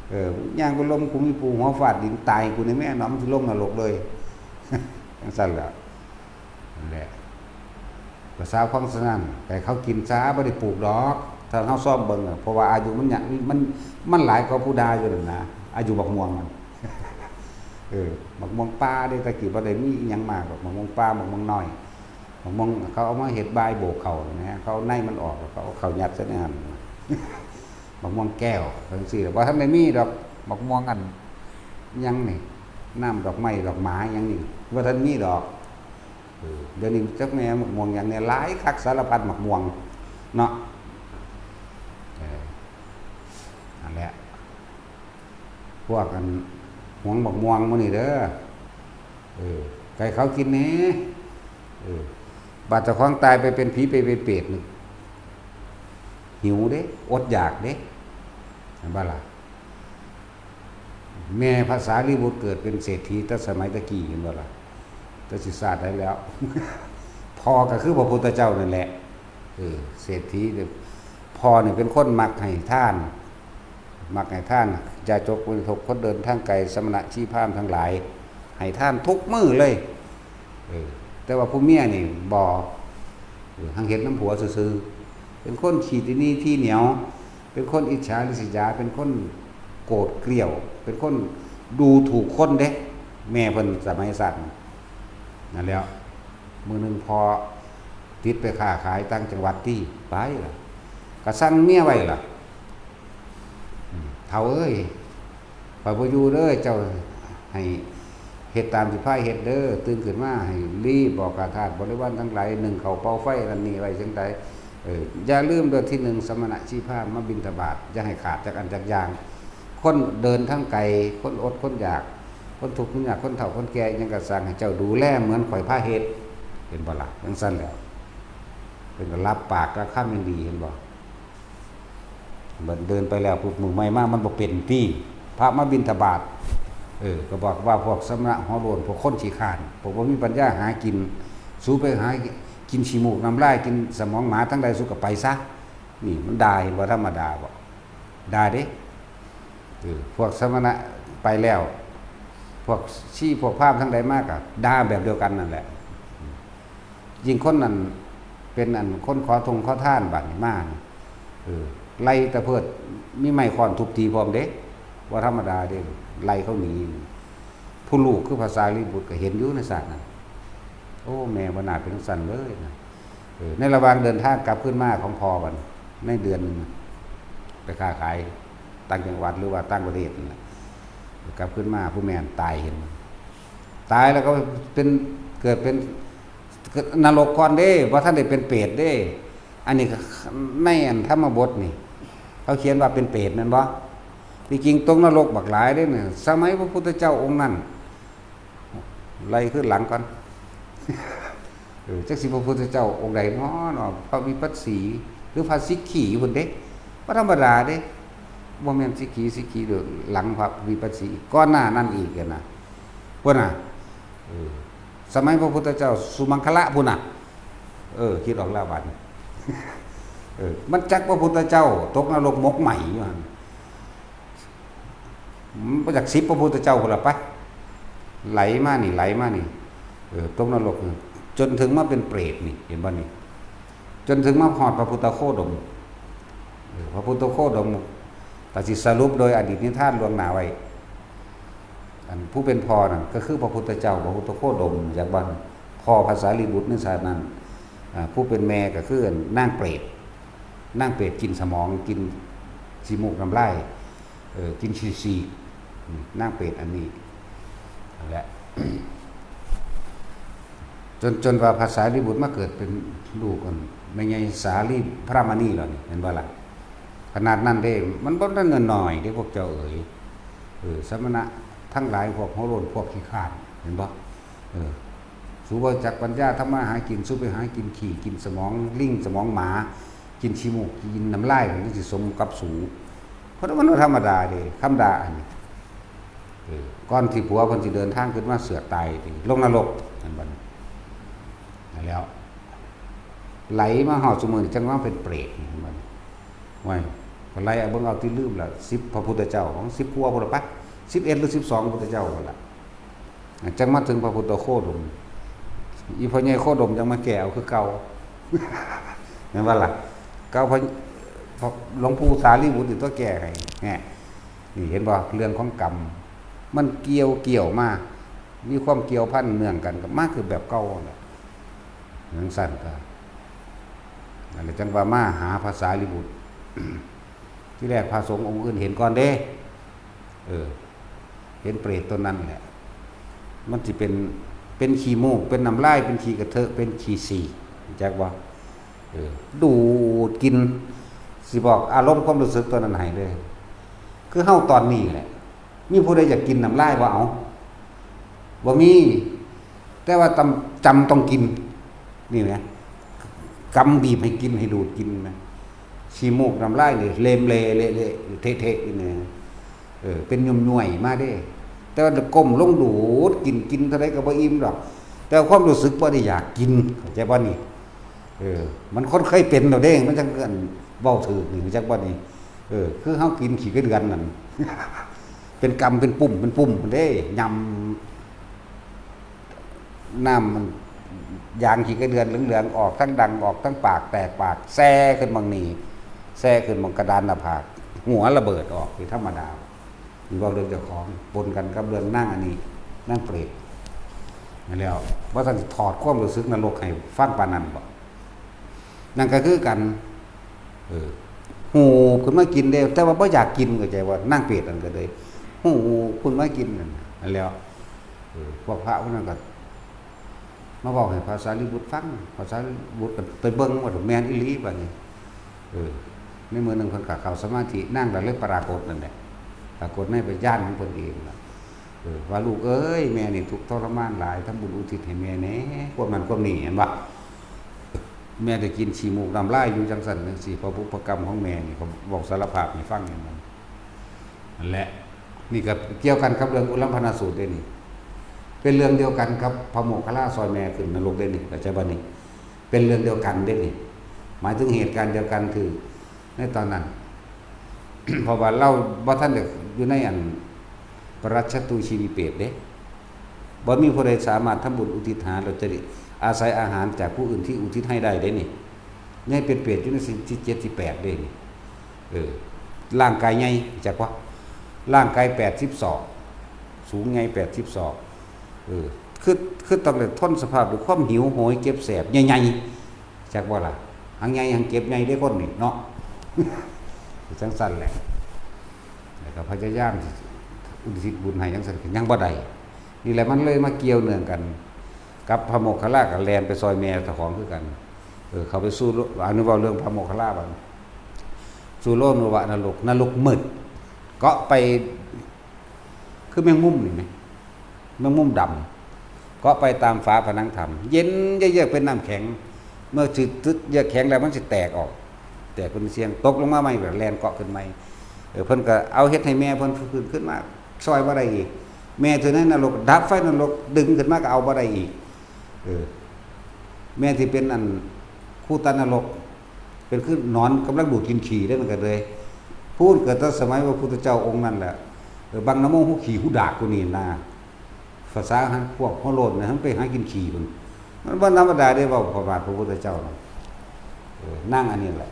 เออ ย่างไปล้มคุมอีปู หัวฟาดดิน ตายกูในแม่น้อง สิลงนรกเลย จั่งซั้นแหละ นั่นแหละ ภาษาของสนั่น แต่เขากินซา บ่ได้ปลูกดอก ถ้าเฮาซ่อมเบิ่งอะ เพราะว่าอายุมันยัง มัน มันหลายกว่าผู้ด่าอยู่นั่นนะ อายุบักม่วงมัน เออ บักม่วงป่าเด้ ตะกี้บ่ได้มีอิหยังมากดอก บักม่วงป่า บักม่วงน้อย บักม่วง เขาเอามาเฮ็ดบ่ายโบกเข้านะ เขาเอาในมันออก แล้วเขาเอาเข้ายัดใส่ในหั่น บักม่วงแก้วจั่งซี้ บ่ทันได้มีดอก บักม่วงอัน หยังนี่ น้ำดอกไม้ดอกหมาหยังนี่ บ่ทันมีดอก เออ เดี๋ยวนี้จักแม่นบักม่วงหยังเนี่ย หลายคักสารพัดบักม่วงเนาะ เออ นั่นแหละ พวกอันหวงบักม่วงหมู่นี่เด้อ เออ ไก่เขากินแหน่ เออ บาดเจ้าของตายไปเป็นผีไปเป็นเปรตนี่ หิวเด้ อดอยากเด้ เห็นบ่ล่ะ? แม่พระสารีบุตรเกิดเป็นเศรษฐีแต่สมัยตะกี้ เห็นบ่ล่ะ? แต่สิชาติใดแล้ว พ่อก็คือพระพุทธเจ้านั่นแหละ เออ เศรษฐีเนี่ย พ่อนี่เป็นคนมักให้ทาน มักให้ทาน ยาจกบริโภค คนเดินทางไกล สมณะชีพราหมณ์ทั้งหลาย ให้ทานทุกมื้อเลย เออ แต่ว่าผู้เมียนี่บ่ เออ หังเฮ็ดนำผัวซื่อๆ เป็นคนขี้ตะหนี่ทีเหนียว เป็นคนอิจฉาริษยา เป็นคนโกรธเกลี้ยว เป็นคนดูถูกคนเด้ แม่เพิ่นสมัยสั้น นั่นแหล้ว มื้อหนึ่งพ่อติดไปค้าขายต่างจังหวัดติ ไปล่ะ ก็สั่งเมียไว้ล่ะ อืม เฒ่าเอ้ย ข้อยบ่อยู่เด้อ เจ้าให้เฮ็ดตามที่พายเฮ็ดเด้อ ตื่นขึ้นมาให้รีบบอกข้าทาสบริวารทั้งหลาย นึ่งข้าวเป่าไฟนั่นนี่ไว้จั่งใด เออ อย่าลืมเด้อ ทีหนึ่ง สมณะชีพราหมณ์มาบิณฑบาต อย่าให้ขาดจักอันจักอย่าง คนเดินทางไกล คนอดคนอยาก คนทุกข์คนยาก คนเฒ่าคนแก่ อิหยังก็สั่งให้เจ้าดูแลเหมือนข้อยพาเฮ็ด เห็นบ่ล่ะ? จั่งซั้นแหล้ว เพิ่นก็รับปากกับคำอย่างดี เห็นบ่? บัดเดินไปแล้วปุ๊บ มื้อใหม่มามันบ่เป็นติ พระมาบิณฑบาต เออ ก็บอกว่าพวกสมณะหัวโล้น พวกคนขี้คร้าน พวกบ่มีปัญญาหากิน สูไปหากินขี้มูกน้ำลาย กินสมองหมาทางใด สูก็ไปซะ นี่มันด่า เห็นบ่ธรรมดาบ่ ด่าเด้ เออ พวกสมณะไปแล้ว พวกชีพวกพราหมณ์ทางใดมาก็ด่าแบบเดียวกันนั่นแหละ ยิ่งคนนั้นเป็นอันคนขอทงขอทานบัดนี้มานี่ เออ ไล่ตะเพิด มีไม้ค้อนทุบตีพร้อมเด้ บ่ธรรมดาเด้ ไล่เขาหนี ผู้ลูกคือพระสารีบุตรก็เห็นอยู่ในชาตินั้น โอ้ แม่บ่น่าเป็นจั่งซั้นเลยนะ เออ ในระหว่างเดินทางกลับคืนมาของพ่อบัดนี้ ในเดือนหนึ่งน่ะ ไปค้าขายต่างจังหวัดหรือว่าต่างประเทศนั่นแหละ กลับคืนมาผู้แม่ตายเห็น ตายแล้วก็เป็น เกิดเป็น นรกก่อนเด้ บ่ทันได้เป็นเปรตเด้ อันนี้ก็ในอันธรรมบทนี่ เขาเขียนว่าเป็นเปรตแม่นบ่? ที่จริงตกนรกบักหลายเด้เนี่ย สมัยพระพุทธเจ้าองค์นั้น ไล่ขึ้นหลังก่อน เออ จักสิพระพุทธเจ้าองค์ใดน้อเนาะ พระวิปัสสี คือพระสิกขีพุ้นเด้ บ่ธรรมดาเด้ บ่แม่นสิกขี สิกขีเด้อ หลังพระวิปัสสีอีก ก่อนหน้านั้นอีกหั้นนะ พุ้นน่ะ เออ สมัยพระพุทธเจ้าสุมังคละพุ้นน่ะ เออ คิดออกแล้วบัดนี้ เออ มันจักพระพุทธเจ้าตกนรกหมกไหม้อยู่หั่น มันบ่อยากสิบพระพุทธเจ้าพุ้นละไป ไหลมานี่ ไหลมานี่ เออ ตกนรกนี่ จนถึงมาเป็นเปรตนี่ เห็นบ่นี่ จนถึงมาฮอดพระพุทธโคดม เออ พระพุทธโคดม ถ้าสิสรุปโดยอดีตนิทานล่วงหน้าไว้ อันผู้เป็นพ่อนั่นก็คือพระพุทธเจ้า พระพุทธโคดม จักบ่ พ่อพระสารีบุตรในชาตินั้น อ่า ผู้เป็นแม่ก็คือนางเปรต นางเปรตกินสมอง กินขี้มูกน้ำลาย เออ กินขี้ฉี่ อืม นางเปรตอันนี้ นั่นแหละ จน จนว่าพระสารีบุตรมาเกิดเป็นลูกกัน แม่ใหญ่สาลีพระมณีแล้วนี่ เห็นบ่ล่ะ ขนาดนั้นเด้ มันบ่ได้น้อยๆเด้ พวกเจ้าเอ๋ย เออ สมณะทั้งหลาย พวกหัวโล้น พวกขี้คร้าน เห็นบ่ เออ สูบ่จักปัญญาทำมาหากิน สูไปหากินขี้ กินสมองลิง สมองหมา กินขี้มูก กินน้ำลาย มันสิสมกับสู เพราะมันบ่ธรรมดาเด้ คำด่าอันนี้ เออ ก่อนที่ผัวเพิ่นสิเดินทางขึ้นมาเสือกตายนี่ ลงนรก นั่นบัดนี้ นั่นแล้ว ไหลมาฮอดซุมื้อนี้จั่งว่าเป็นเปรต นั่นบัดนี้ ว้าย ก็ไล่เอาเบิ่งเอาที่ลืมละ สิบพระพุทธเจ้า ของสิบกว่าพุ้นละปะ สิบเอ็ดหรือสิบสองพุทธเจ้าพุ้นละ จั่งมาถึงพระพุทธโคดม อีพ่อใหญ่โคดมจั่งมาแก้เอาคือเก่า แม่นบ่ล่ะ เก่าพระ พระหลวงปู่สารีบุตรนี่ตัวแก้ให้ แหม นี่เห็นบ่ เรื่องของกรรม มันเกี่ยว เกี่ยวมา มีความเกี่ยวพันเนื่องกันกับ มาคือแบบเก่านั่นแหละ จั่งซั้นก็ นั่นแหละจั่งว่ามาหาพระสารีบุตร ที่แรกพระสงฆ์องค์อื่นเห็นก่อนเด้ เออ เห็นเปรตตนนั้นแหละ มันสิเป็น เป็นขี้มูก เป็นน้ำลาย เป็นขี้กระเทอะ เป็นขี้ฉี่ รู้จักบ่ เออ ดูดกิน สิบอกอารมณ์ความรู้สึกตอนนั้นให้เลย คือเฮาตอนนี้แหละ มีผู้ใดอยากกินน้ำลายบ่ เอา บ่มี แต่ว่าจำ จำต้องกิน นี่นะ กำบีบให้กิน ให้ดูดกินนะ ขี้มูกน้ำลายนี่ เลมเลเละเละเทะเทะอยู่นี่ เออ เป็นย่วยๆมาเด้ แต่ว่าก้มลงดูดกิน กินเท่าใดก็บ่อิ่มดอก แต่ความรู้สึกบ่ได้อยากกิน เข้าใจบ่นี่ เออ มันคนเคยเป็นแล้วเด้ มันจั่งเอิ้นเว้าถูกนี่ จั่งบ่นี่ เออ คือเฮากินขี้ไก่เดือนนั่น เป็นกำเป็นปุ่ม เป็นปุ่มเด้ ยำ น้ำมัน ยางขี้ไก่เดือนเหลืองๆ ออกทั้งดัง ออกทั้งปาก แตกปาก แซ่ขึ้นบางนี่ แซ่ขึ้นบางกระดานหน้าผาก หัวระเบิดออก เป็นธรรมดา นี่เว้าเรื่องเจ้าของ ปนกันกับเรื่องนางอันนี้ นางเปรต นั่นแล้ว ว่าท่านสิถอดความรู้สึกนรกให้ฟังปานนั้นบ่ นั่นก็คือกัน เออ หูบขึ้นมากินเด้ แต่ว่าบ่อยากกิน เข้าใจบ่ นางเปรตนั่นก็เลย หูบขึ้นมากินนั่น นั่นแล้ว เออ พวกพระพวกนั้นก็ มาเว้าให้พระสารีบุตรฟัง พระสารีบุตรก็ไปเบิ่งว่าแม่นอีหลีบัดนี้ เออ ในมื้อหนึ่งเพิ่นก็เข้าสมาธิ นางก็เลยปรากฏนั่นแหละ ปรากฏในญาณของเพิ่นเองล่ะ เออ ว่า "ลูกเอ้ย แม่นี่ทุกข์ทรมานหลาย ทำบุญอุทิศให้แม่แหน่" ความนั้นความนี้ เห็นบ่ แม่ได้กินขี้มูกน้ำลายอยู่จั่งซั่นจั่งซี้ เพราะบุพกรรมของแม่นี่ เขาเว้าสารภาพให้ฟังอย่างนั้น นั่นแหละ นี่ก็เกี่ยวกันกับเรื่องอุลัมพนสูตรเด้นี่ เป็นเรื่องเดียวกันกับพระโมคคัลลาซอยแม่ขึ้นนรกเด้นี่ เข้าใจบ่นี่ เป็นเรื่องเดียวกันเด้นี่ หมายถึงเหตุการณ์เดียวกันคือในตอนนั้น เพราะว่าลาวบ่ทันได้อยู่ในอันปรัชญ์ตูชีวิเปตเด้ บ่มีผู้ใดสามารถทำบุญอุทิศหา แล้วจะได้อาศัยอาหารจากผู้อื่นที่อุทิศให้ได้เด้นี่ ยังเป็นเปรตอยู่ในศีลที่เจ็ดที่แปดเด้นี่ เออ ร่างกายใหญ่ จักว่า ร่างกายแปดสิบศอก สูงใหญ่แปดสิบศอก เออ คือ คือต้องได้ทนสภาพด้วยความหิวโหยเจ็บแสบใหญ่ๆ จักบ่ล่ะ หังใหญ่หังเจ็บใหญ่เด้คนนี่เนาะ จั่งซั่นแหละ แล้วก็พยายามอุทิศบุญให้จั่งซั่นก็ยังบ่ได้ นี่แหละมันเลยมาเกี่ยวเนื่องกัน กับพระโมคคัลลาก็แล่นไปซอยแม่เจ้าของคือกัน เออ เขาไปสู่โล อันนี้เว้าเรื่องพระโมคคัลลาบัด สู่โลกนรก นรกมืด ก็ไป คือแมงมุมนี่ไหม แมงมุมดำ ก็ไปตามฝาผนังถ้ำ เย็นเยือกเป็นน้ำแข็ง เมื่อถืกเยือกแข็งแล้วมันสิแตกออก แต่เพิ่นเสี่ยงตกลงมาใหม่ก็แล่นเกาะขึ้นใหม่ เออ เพิ่นก็เอาเฮ็ดให้แม่เพิ่นฟื้นขึ้นมา ซ่อยบ่ได้อีก แม่ที่ในนรก ดับไฟนรก ดึงขึ้นมาก็เอาบ่ได้อีก เออ แม่ที่เป็นอัน คูตานรก เป็นคือหนอนกำลังดูดกินขี้ได้เหมือนกันเลย พูดเกิดตั้งสมัยพระพุทธเจ้าองค์นั่นแหละ เออ บังนะโม หูขี้หูดากกูนี่นะ ภาษาพวกหัวโลนนะ มันไปหากินขี้มัน มันบ่ธรรมดาได้เว้าประมาทพระพุทธเจ้านะ เออ นั่งอันนี้แหละ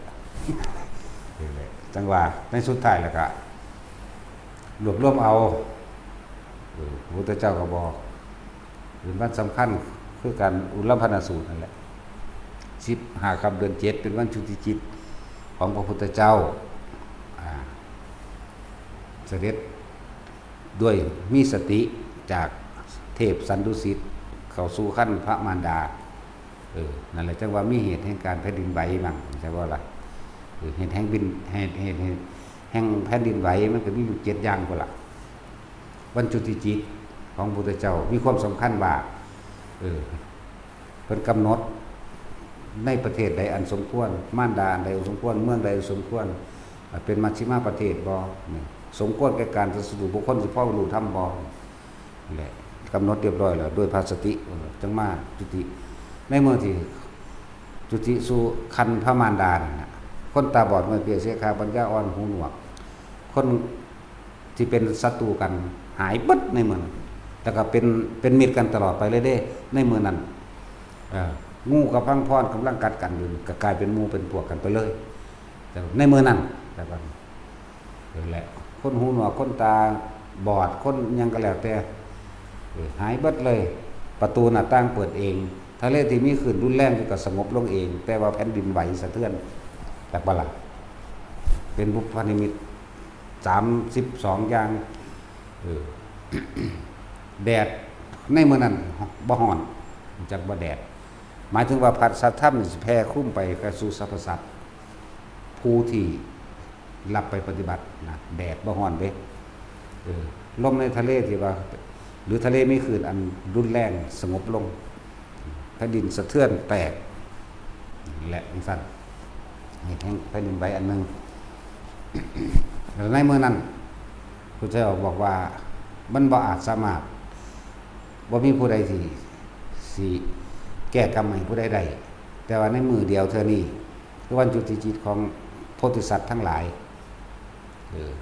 นี่แหละ จังหวะในสุดท้ายแล้วก็ รวบรวมเอา เออ พระพุทธเจ้าก็บอก เป็นวันสำคัญ คือการอุลลำภนสูตรนั่นแหละ สิบห้าค่ำเดือนเจ็ด เป็นวันจุติจิตของพระพุทธเจ้า อ่า เสด็จด้วยมีสติจากเทพสันดุสิต เข้าสู่ครรภ์พระมารดา เออ นั่นแหละจังว่ามีเหตุแห่งการแผ่นดินไหวมั้ง ใช่บ่ล่ะ เออ เหตุแห่งบิน เหตุ เหตุ เหตุแห่งแผ่นดินไหวมันก็มีอยู่เจ็ดอย่างพุ้นล่ะ วันจุติจิตของพระพุทธเจ้ามีความสำคัญว่า เออ เพิ่นกำหนดในประเทศใดอันสมควร มารดาอันใดอันสมควร เมืองใดอันสมควร อ่า เป็นมัชฌิมาประเทศบ่ นี่ สมควรแก่การตรัสรู้ บุคคลสิพ้องรู้ธรรมบ่ นี่แหละ กำหนดเรียบร้อยแล้ว ด้วยพระสติ เออ จังมาจุติ ในเมืองที่จุติสู่ครรภ์พระมารดานั่นน่ะ คนตาบอด ง่อยเปีย เสียขา ปัญญาอ่อน หูหนวก คนที่เป็นศัตรูกันหายเบิดในเมืองนั้น แล้วก็เป็น เป็นมิตรกันตลอดไปเลยเด้ ในเมืองนั้น เออ งูกับพังพรกำลังกัดกันอยู่ ก็กลายเป็นหมู่เป็นพวกกันไปเลย แต่ในเมืองนั้น แต่ว่า นั่นแหละ คนหูหนวก คนตาบอด คนหยังก็แล้วแต่ เออ หายเบิดเลย ประตูหน้าต่างเปิดเอง ทะเลที่มีคลื่นรุนแรงก็สงบลงเอง แต่ว่าแผ่นดินไหวสะเทือน จักบ่ล่ะ เป็นบุพนิมิต สามสิบสองอย่าง เออ แดดในมื้อนั้นบ่ฮ้อน จักบ่แดด หมายถึงว่าพระสัทธรรมนี่สิแผ่คลุมไปสู่สรรพสัตว์ ผู้ที่รับไปปฏิบัตินะ แดดบ่ฮ้อนเด้ เออ ลมในทะเลที่ว่า หรือทะเลมีคลื่นอันรุนแรงสงบลง แผ่นดินสะเทือนแตก และจั่งซั้น เหตุแห่งแผ่นดินไหวอันหนึ่ง แล้วในมื้อนั้น พระเจ้าบอกว่า มันบ่อาจสามารถ บ่มีผู้ใดที่สิแก้กรรมให้ผู้ใดได้ แต่ว่าในมื้อเดียวเทื่อนี้ คือวันจุติจิตของโพธิสัตว์ทั้งหลาย เออ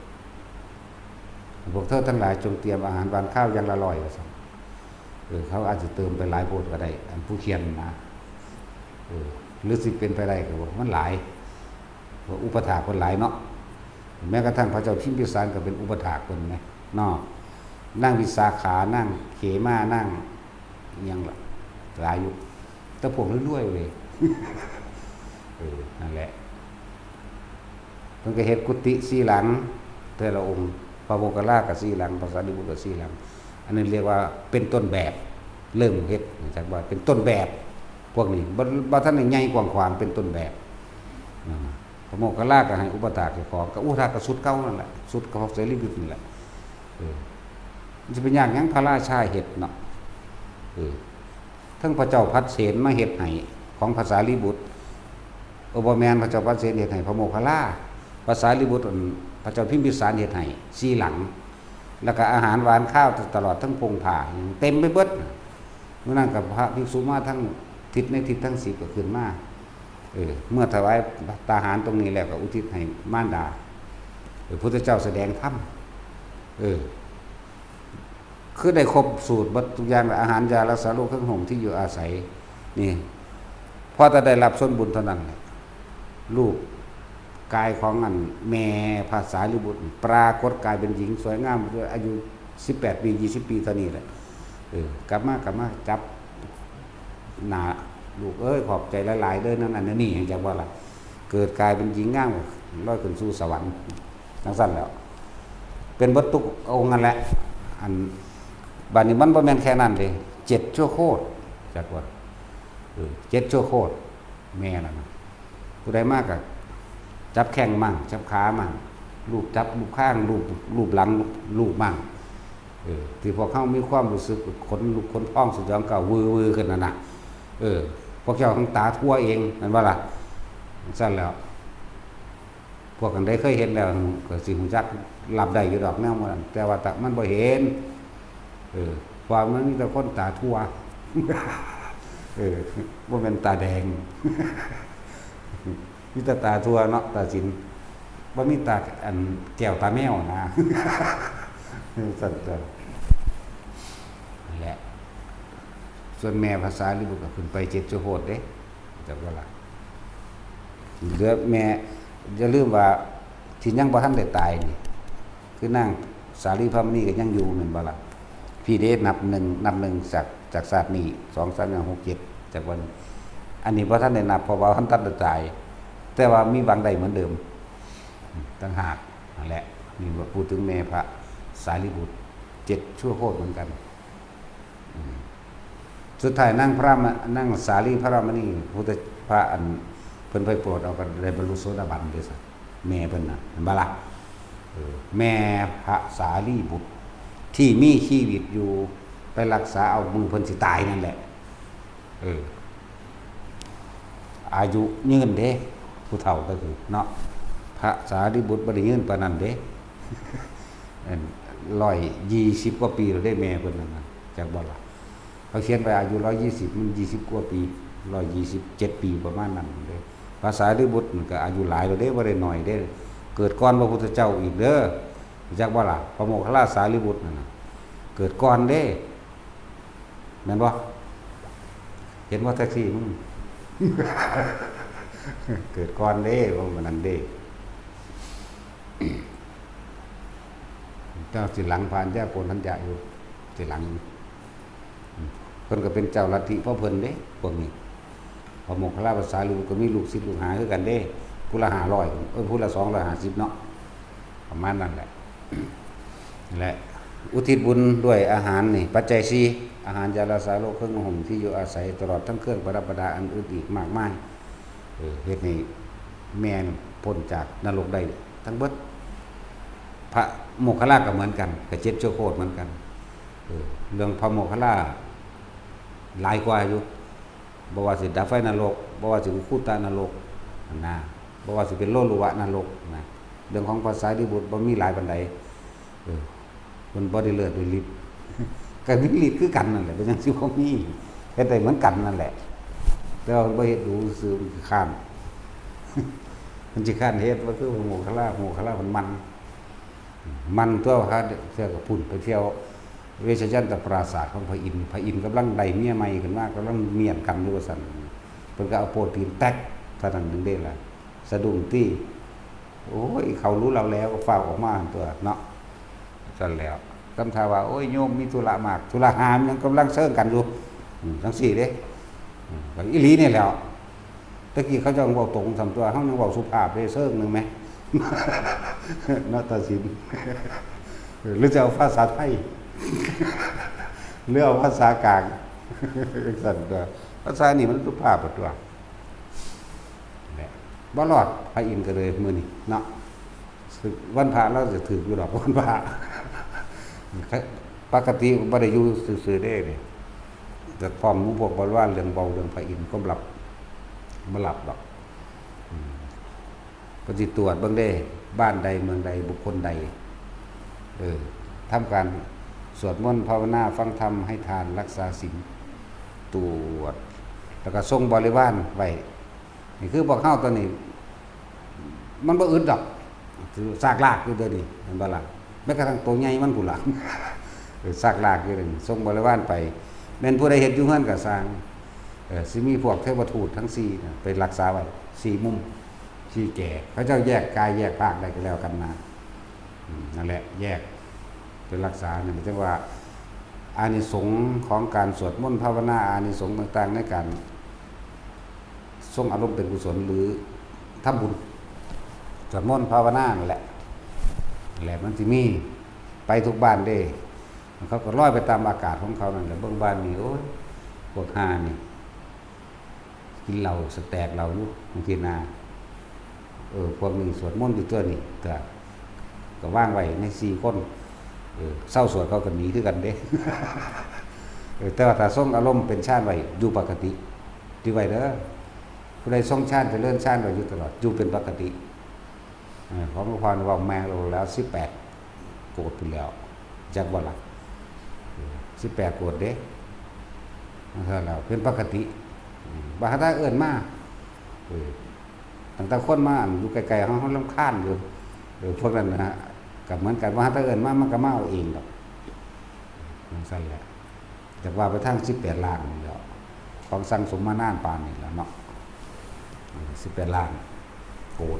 พวกเธอทั้งหลายจงเตรียมอาหารหวานข้าวอย่างละร้อย ว่าซั่น เออ เขาอาจจะเติมไปหลายโพดก็ได้ อันผู้เขียนนะ เออ หรือสิเป็นไปได้ก็บอกมันหลาย ว่าอุปถากเพิ่นหลายเนาะ แม้กระทั่งพระเจ้าพิมพิสารก็เป็นอุปถากเพิ่นไงเนาะ นางวิสาขา นางเขมา นางอิหยังล่ะ หลายอยู่ แต่พวกรวยๆเว้ย เออ นั่นแหละ เพิ่นก็เฮ็ดกุฏิสี่หลัง แต่ละองค์ พระโมคคัลลาก็สี่หลัง พระสารีบุตรก็สี่หลัง อันนั้นเรียกว่าเป็นต้นแบบ เริ่มเฮ็ด จักว่าเป็นต้นแบบ พวกนี้ บ่ บ่ทันได้ใหญ่กว้างขวาง เป็นต้นแบบ อ่า พระโมคคัลลาก็ให้อุปถากเจ้าของ ก็อุปถากก็ชุดเก่านั่นแหละ ชุดของเสรีบุตรนี่แหละ เออ มันสิไปยากหยัง พระราชาเฮ็ดเนาะ เออ ทั้งพระเจ้าพัดเสนมาเฮ็ดให้ ของพระสารีบุตร เออ บ่แม่น พระเจ้าพัดเสนเฮ็ดให้พระโมคคัลลา พระสารีบุตร อัน พระเจ้าพิมพิสารเฮ็ดให้สี่หลัง แล้วก็อาหารหวานข้าวตลอดทั้งพงผ้า เต็มไปเบิด มื้อนั้นก็พระภิกษุมาทั้งทิศในทิศทั้งสิบก็ขึ้นมา เออ เมื่อถวายตาหารตรงนี้แล้วก็อุทิศให้มารดา เออ พุทธเจ้าแสดงธรรม เออ คือได้ครบสูตรเบิดทุกอย่าง อาหาร ยารักษาโรค เครื่องห่ม ที่อยู่อาศัย นี่ พอแต่ได้รับส่วนบุญเท่านั้นแหละ รูปกายของอันแม่พระสารีบุตร ปรากฏกายเป็นหญิงสวยงามด้วยอายุสิบแปดปี ยี่สิบปีเท่านี้แหละ เออ กลับมา กลับมาจับหน้า ลูกเอ้ย ขอบใจหลายๆเด้อ นั่นนั่นนี่ จักว่าล่ะ เกิดกายเป็นหญิงงาม ลอยขึ้นสู่สวรรค์ จั่งซั้นแหล้ว เป็นเบิดทุกองค์นั่นแหละ อัน บัดนี้มันบ่แม่นแค่นั้นเด้ เจ็ดชั่วโคตร จักว่า เออ เจ็ดชั่วโคตร แม่นั่นน่ะ ผู้ใดมาก็จับแข้งมั่ง จับขามั่ง ลูบจับลูบคาง ลูบ ลูบหลัง ลูบมั่ง เออ ที่พวกเฮามีความรู้สึกขนลุกขนพองสยองก้าววือวือขึ้นนั่นน่ะ เออ พวกเจ้าทั้งตาทั่วเอง นั่นว่าล่ะ จั่งซั้นแหล้ว พวกอันใดเคยเห็นแล้วก็สิฮู้จัก รับได้อยู่ดอกแนวหมู่นั้น แต่ว่าถ้ามันบ่เห็น เออ เพราะมันมีแต่คนตาทั่ว เออ บ่แม่นตาแดง มีแต่ตาทั่วเนาะ ตาสิน บ่มีตาอันแก้วตาแมวนะ สั่นตัว นั่นแหละ ส่วนแม่พระสารีบุตรก็ขึ้นไปเจ็ดชั่วโคตรเด้ จักบ่ล่ะ เหลือแม่ อย่าลืมว่าที่ยังบ่ทันได้ตายนี่ คือนางสาลีพรามณีก็ยังอยู่แม่นบ่ล่ะ พี่เด้นับหนึ่ง นับหนึ่งจาก จากชาตินี้ สอง สาม สี่ ห้า หก เจ็ด จากวัน อันนี้บ่ทันได้นับ เพราะว่าบ่ทันได้ตาย แต่ว่ามีหวังได้เหมือนเดิม ต่างหาก นั่นแหละ นี่ว่าพูดถึงแม่พระสารีบุตร เจ็ดชั่วโคตรเหมือนกัน อืม สุดท้ายนางพระมะ นางสาลีพรามณี พุทธ พระอันเพิ่นไปโปรดเอาก็ได้บรรลุโสดาบันเด้อซะ แม่เพิ่นน่ะ เห็นบ่ล่ะ เออ แม่พระสารีบุตร ที่มีชีวิตอยู่ ไปรักษาเอามื้อเพิ่นสิตายนั่นแหละ เออ อายุยืนเด้ ผู้เฒ่าก็คือเนาะ พระสารีบุตรบ่ได้ยืนปานนั้นเด้ อัน ร้อยยี่สิบกว่าปีแล้วเด้ แม่เพิ่นนั่นน่ะ จักบ่ล่ะ เขาเขียนไว้อายุร้อยยี่สิบ มันยี่สิบกว่าปี ร้อยยี่สิบเจ็ดปีประมาณนั้นเด้ พระสารีบุตรมันก็อายุหลายแล้วเด้ บ่ได้น้อยเด้ เกิดก่อนพระพุทธเจ้าอีกเด้อ จักบ่ล่ะ พระโมคคัลลาสารีบุตรนั่นน่ะ เกิดก่อนเด้ แม่นบ่ เห็นบ่แท็กซี่มึง เกิดก่อนเด้ ว่ามันนั่นเด้ เจ้าสิหลังพระอัญญาโกณฑัญญะอยู่ สิหลัง เพิ่นก็เป็นเจ้าลัทธิของเพิ่นเด้ พวกนี้ พระโมคคัลลาพระสารีบุตรก็มีลูกศิษย์ลูกหาคือกันเด้ ผู้ละห้าร้อย เอ้ย ผู้ละสองร้อยห้าสิบเนาะ ประมาณนั้นแหละ และอุทิศบุญด้วยอาหารนี่ ปัจจัยสี่ อาหาร ยารักษาโรค เครื่องนุ่งห่ม ที่อยู่อาศัย ตลอดทั้งเครื่องประดับประดาอันอื่นอีกมากมาย เออ เฮ็ดให้แม่นี่พ้นจากนรกได้ทั้งเบิด พระโมคคัลลาก็เหมือนกัน ก็เจ็ดชั่วโคตรเหมือนกัน เออ เรื่องพระโมคคัลลาหลายกว่าอยู่ บ่ว่าสิดับไฟนรก บ่ว่าสิอุคคุตะนรก นะ บ่ว่าสิเป็นโลลุวะนรก นะ เรื่องของพระสารีบุตรบ่มีหลายปานใด เออ เพิ่นบ่ได้เลิศด้วยฤทธิ์ ก็มีฤทธิ์คือกันนั่นแหละ เป็นหยังสิบ่มี เฮ็ดได้เหมือนกันนั่นแหละ แต่ว่าเพิ่นบ่เฮ็ดดูซื่อ มันขี้คร้าน มันขี้คร้านเฮ็ด บ่คือโมคคัลลา โมคคัลลาเพิ่นหมั่น หมั่นตัว หาเทื่อก็พุ้นไปเที่ยวเวชยันตปราสาทของพระอินทร์ พระอินทร์กำลังได้เมียใหม่ขึ้นมา กำลังเมียนกันอยู่ว่าซั่น เพิ่นก็เอาโป้ตีนแต๊กเท่านั้นหนึ่งเด้ล่ะ สะดุ้งตี้ โอ้ย เขารู้เราแล้วก็ฟ้าวออกมาตัวเนาะ ซั่นแล้ว ทำท่าว่า โอ้ย โยมมีธุระมาก ธุระหามหยัง กำลังเซิงกันอยู่ อืม จั่งซี้เด้ อืม ก็อีหลีนี่แหล้ว ตะกี้เขาเจ้าเว้าตรงส่ำตัว เฮายังเว้าสุภาพเด้ เซิงหนึ่งแหม เนาะ ตัดสิน หรือจะเอาภาษาไทย หรือเอาภาษากลาง ซั่นตัว ภาษานี่มันสุภาพตัว แหละ บ่รอด พระอินทร์ก็เลยมื้อนี้เนาะ วันพระเราจะถืกอยู่ดอก วันพระ ปกติบ่ได้อยู่ซื่อๆเด้นี่ แต่พร้อมหมู่พวกบริวารเรื่องเว้าเรื่องพระอินทร์ก็บ่หลับ บ่หลับดอก อืม เพิ่นสิตรวจเบิ่งเด้ บ้านใดเมืองใดบุคคลใด เออ ทำการสวดมนต์ภาวนา ฟังธรรม ให้ทาน รักษาศีล ตรวจ แล้วก็ส่งบริวารไว้ นี่คือพวกเฮาตอนนี้ มันบ่อึดดอก ถือซากลากอยู่เดี๋ยวนี้ เห็นบ่ล่ะ แม้กระทั่งตัวใหญ่มันพู้นล่ะ เออ ซากลากอยู่เดี๋ยวนี้ ส่งบริวารไป แม่นผู้ใดเฮ็ดอยู่เฮือนก็ซ่าง เออ สิมีพวกเทวทูตทั้งสี่น่ะ ไปรักษาไว้ สี่มุม สี่แก่ เขาเจ้าแยกกายแยกภาคได้ก็แล้วกันนะ อืม นั่นแหละ แยก ไปรักษาเนี่ย จั่งว่า อานิสงส์ของการสวดมนต์ภาวนา อานิสงส์ต่างๆ ในการทรงอารมณ์เป็นกุศล หรือทำบุญ สวดมนต์ภาวนานั่นแหละ แหละมันสิมี ไปทุกบ้านเด้ เขาก็ลอยไปตามอากาศของเขานั่นแหละ เบิ่งบ้านนี่ โอ้ย พวกห่านี่ กินเหล้าสแต็กเหล้าอยู่บางทีนะ เออ พวกนี้สวดมนต์อยู่ตัวนี่ ก็ ก็วางไว้ในสี่คน เออ เซาสวดเขาก็หนีคือกันเด้ เออ แต่ว่าถ้าทรงอารมณ์เป็นฌานไว้ อยู่ปกติ ถือไว้เด้อ ผู้ใดทรงฌานเจริญฌานไว้อยู่ตลอด อยู่เป็นปกติ เออ ของหลวงพ่อนี่เว้าแม่นแล้ว สิบแปด โกฏพุ้นแล้ว จักบ่ล่ะ เออ สิบแปด โกฏเด้ นั่นแหละ เป็นปกติ อืม บ่หาแต่เอิ้นมา เออ ตั้งแต่คนมาอันอยู่ไกลๆ เฮา เฮารำคาญอยู่ เออ พวกนั้นนะฮะ ก็เหมือนกัน บ่หาแต่เอิ้นมา มันก็มาเอาเองดอก จั่งซั้นแหละ จักว่าไปทาง สิบแปด ล้านนี่แหล้ว ของสั่งสมมานานปานนี้แล้วเนาะ เออ สิบแปด ล้าน โกฏ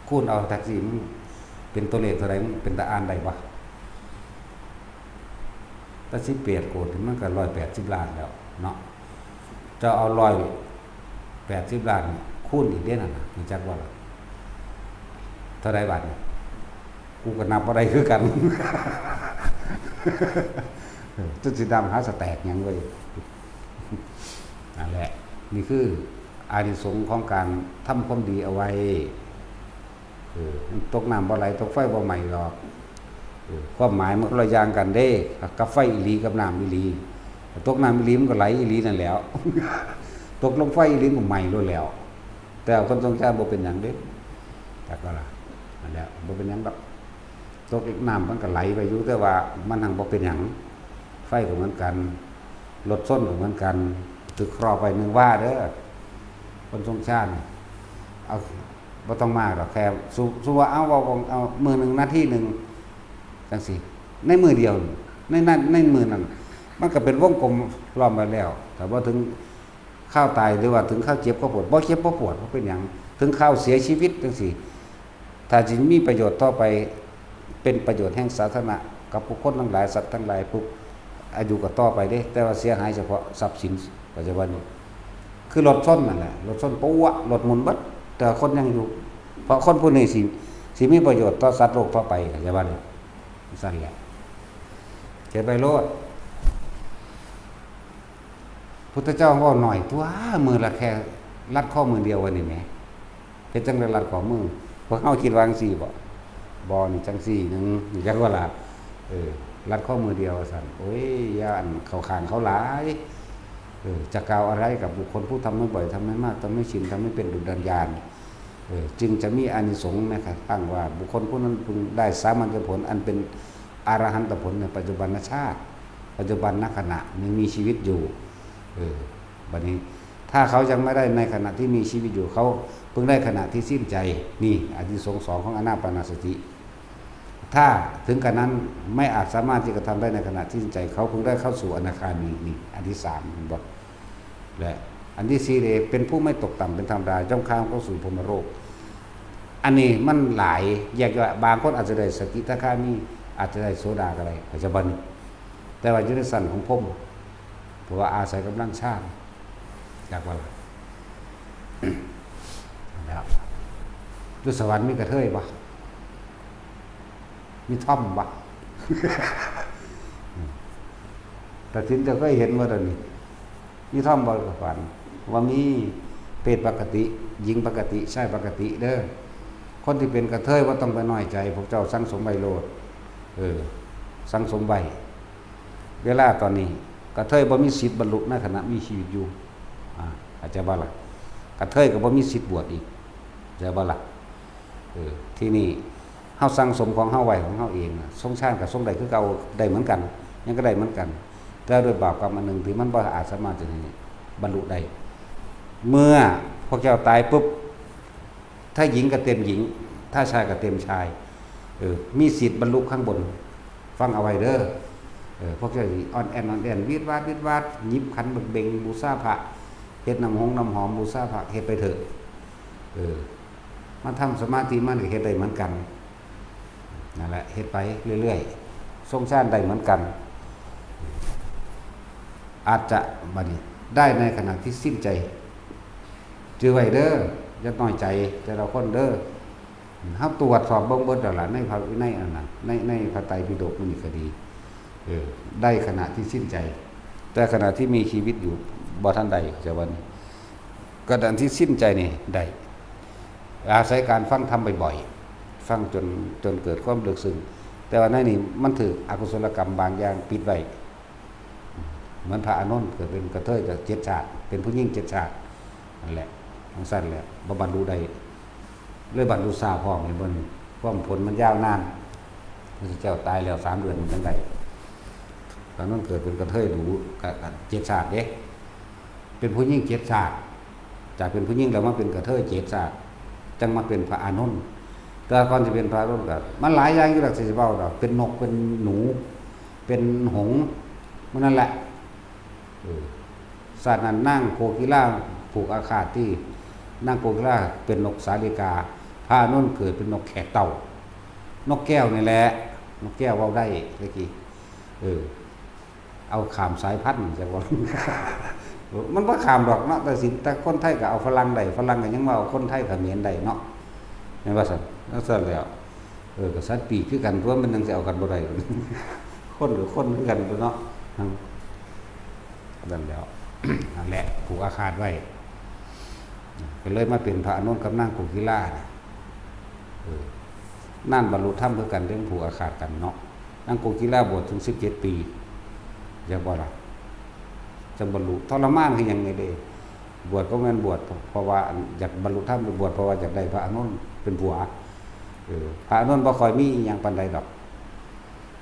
คูณเอาจั่งซี้ มันเป็นตัวเลขเท่าใด มันเป็นตาอ่านได้บ่ แต่ สิบแปด โกฏนี่มันก็ ร้อยแปดสิบ ล้านแล้วเนาะ เจ้าเอา ร้อยแปดสิบ ล้าน คูณอีกเด้นั่นน่ะ รู้จักบ่ล่ะ เท่าใดบาดนี้ กูก็นับบ่ได้คือกัน จนสินับหาสแต็กหยังเว้ย นั่นแหละ นี่คืออานิสงส์ของการทำความดีเอาไว้ เออ มันตกน้ำบ่ไหล ตกไฟบ่ไหม้ดอก เออ ความหมายมันคนละอย่างกันเด้ กับไฟอีหลีกับน้ำอีหลี ตกน้ำอีหลีมันก็ไหลอีหลีนั่นแหล้ว ตกลงไฟอีหลีมันก็ไหม้โลดแล้ว แต่ว่าคนสงสารบ่เป็นหยังเด้ จักว่าล่ะ นั่นแหละ บ่เป็นหยังดอก ตกน้ำมันก็ไหลไปอยู่ แต่ว่ามันหั้นบ่เป็นหยัง ไฟก็เหมือนกัน รถชนก็เหมือนกัน ถือเคราะห์ไปหนึ่งว่าเด้อ คนสงสาร เอา บ่ต้องมากดอก แค่ สมมุติ สมมุติว่า เอา เอา เอา เอา มื้อหนึ่ง นาทีหนึ่ง จั่งซี้ ในมื้อเดียว ในนั้น ในมื้อนั้น มันก็เป็นวงกลมล้อมไว้แล้ว แต่พอถึงคราวตาย หรือว่าถึงคราวเจ็บคราวปวด บ่เจ็บบ่ปวด บ่เป็นหยัง ถึงคราวเสียชีวิตจั่งซี้ ถ้าสิมีประโยชน์ต่อไป เป็นประโยชน์แห่งสาธารณะ กับบุคคลทั้งหลาย สัตว์ทั้งหลายปุ๊บ อายุก็ต่อไปเด้ แต่ว่าเสียหายเฉพาะทรัพย์สิน ปัจจุบันนี้ คือรถชนนั่นแหละ รถชนปั๊ว รถหมุนเบิด แต่คนยังอยู่ เพราะคนผู้นี้สิ สิมีประโยชน์ต่อสัตว์โลกต่อไป ปัจจุบันนี้ ซั่นแหละ เขียนไปโลด พุทธเจ้าเว้าน้อยตั๊ว มื้อละแค่รัดคอมื้อเดียวว่านี่แหม เฮ็ดจั่งใดรัดคอมื้อ พวกเฮาคิดว่าจั่งซี้บ่ บ่ นี่จั่งซี้หนึ่ง นี่จักว่าล่ะ เออ รัดคอมื้อเดียวว่าซั่น โอ้ย อย่าอันเข้าข้างเขาหลาย เออ จะกล่าวอะไรกับบุคคลผู้ทำให้บ่อย ทำให้มาก ทำให้ชิน ทำให้เป็นดุจดังยาน เออ จึงจะมีอานิสงส์แม้กระทั่งว่า บุคคลผู้นั้นพึงได้สามัญญผล อันเป็นอรหันตผลในปัจจุบันชาติ ปัจจุบันขณะยังมีชีวิตอยู่ เออ บัดนี้ ถ้าเขายังไม่ได้ในขณะที่มีชีวิตอยู่ เขาเพิ่งได้ขณะที่สิ้นใจ นี่ อานิสงส์สองของอานาปานสติ ถ้าถึงกระนั้นไม่อาจสามารถที่จะทำได้ในขณะที่สิ้นใจ เขาเพิ่งได้เข้าสู่อนาคามี นี่ อันที่สาม เห็นบ่ และอันที่สี่เลย เป็นผู้ไม่ตกต่ำเป็นธรรมดา ย่อมข้ามเข้าสู่พรหมโลก อันนี้มันหลาย แยกย่อย บางคนอาจจะได้สกิทาคามี อาจจะได้โสดาก็ได้ ปัจจุบัน แต่ว่าอยู่ในชั้นของพรหม เพราะว่าอาศัยกำลังฌาน จักว่าล่ะ แล้ว อยู่สวรรค์มีกระเทยบ่ มีท่อมบ่ ตาสินเจ้าเคยเห็นบ่ตอนนี้ มีท่อมบ่ กับฝัน ว่ามีเพศปกติ หญิงปกติ ชายปกติเด้อ คนที่เป็นกระเทยบ่ต้องไปน้อยใจ พวกเจ้าสั่งสมไว้โลด เออ สั่งสมไว้ เวลาตอนนี้ กระเทยบ่มีสิทธิ์บรรลุในขณะมีชีวิตอยู่ อ่า เข้าใจบ่ล่ะ กระเทยก็บ่มีสิทธิ์บวชอีก เข้าใจบ่ล่ะ เออ ที่นี่ เฮาสั่งสมของเฮาไว้ของเฮาเองน่ะ ทรงฌานก็ทรงได้คือเก่า ได้เหมือนกัน ยังก็ได้เหมือนกัน แต่ด้วยบาปกรรมอันหนึ่งที่มันบ่อาจสามารถจะให้บรรลุได้ เมื่อพวกเจ้าตายปุ๊บ ถ้าหญิงก็เต็มหญิง ถ้าชายก็เต็มชาย เออ มีสิทธิ์บรรลุข้างบน ฟังเอาไว้เด้อ เออ พวกเจ้าสิอ่อนแอนอ่อนแอน วิดวาดวิดวาด หยิบขันเบ่งบูชาพระ เฮ็ดน้ำหงน้ำหอมบูชาพระ เฮ็ดไปเถอะ เออ มาทำสมาธิมันก็เฮ็ดได้เหมือนกัน นั่นแหละ เฮ็ดไปเรื่อยๆ ทรงฌานได้เหมือนกัน อาจจะ บัดนี้ ได้ในขณะที่สิ้นใจ จื่อไว้เด้อ อย่าน้อยใจแต่ละคนเด้อ เฮาตรวจสอบเบิ่งเบิดแล้วล่ะ ในพระวินัยอันนั้น ใน ในพระไตรปิฎกมันนี่ก็ดี เออ ได้ขณะที่สิ้นใจ แต่ขณะที่มีชีวิตอยู่ บ่ทันได้ เข้าใจบ่นี่ ขณะที่สิ้นใจนี่ได้ อาศัยการฟังธรรมบ่อยๆ ฟังจน จนเกิดความลึกซึ้ง แต่ว่าในนี้มันถืกอกุศลกรรมบางอย่างปิดไว้ เหมือนพระอานนท์เกิดเป็นกระเทยก็เจ็ดชาติ เป็นผู้หญิงเจ็ดชาติ นั่นแหละ จั่งซั้นแหละ บ่บรรลุได้ เลยบรรลุทราบพร้อม เห็นบ่นี่ ความผลมันยาวนาน พระพุทธเจ้าตายแล้วสามเดือนมันจั่งได้ ตอนนั้นเกิดเป็นกระเทยดู กะ กะเจ็ดชาติเด้ เป็นผู้หญิงเจ็ดชาติ จากเป็นผู้หญิงแล้วมาเป็นกระเทยเจ็ดชาติ จั่งมาเป็นพระอานนท์ แต่ก่อนสิเป็นพระอานนท์ก็ มันหลายอย่างอยู่ดอก สิเว้าดอก เป็นนกเป็นหนู เป็นหงส์ มันนั่นแหละ เออ ชาตินั้นนางโกกีฬาผูกอาฆาตที่ นางโกกีฬาเป็นนกสาลิกา พระอานนท์เกิดเป็นนกแขกเต้า นกแก้วนี่แหละ นกแก้วเว้าได้ตะกี้ เออ เอาข้ามสายพันธุ์ จักว่า มันบ่ข้ามดอกเนาะ แต่สิ แต่คนไทยก็เอาฝรั่งได้ ฝรั่งก็ยังว่าเอาคนไทยเขมรได้เนาะ แม่นว่าซั่น จั่งซั่นแล้ว เออ ก็สัตว์ปีกคือกัน ตัวมันจั่งสิเอากันบ่ได้ คนก็คนคือกันตั่วเนาะ นั่นแหล้ว นั่นแหละ ผูกอาฆาตไว้ ก็เลยมาเป็นพระอานนท์กับนางโกกีฬาเนี่ย เออ นั่นบรรลุธรรมคือกัน เรื่องผูกอาฆาตกันเนาะ นางโกกีฬาบวชถึงสิบเจ็ดปี จั่งบ่ล่ะ จั่งบรรลุ ทรมานคือหยังไงเด้ บวชก็แม่นบวช เพราะว่าอยากบรรลุธรรม บวชเพราะว่าอยากได้พระอานนท์เป็นผัว เออ พระอานนท์บ่ค่อยมีอิหยังปานใดดอก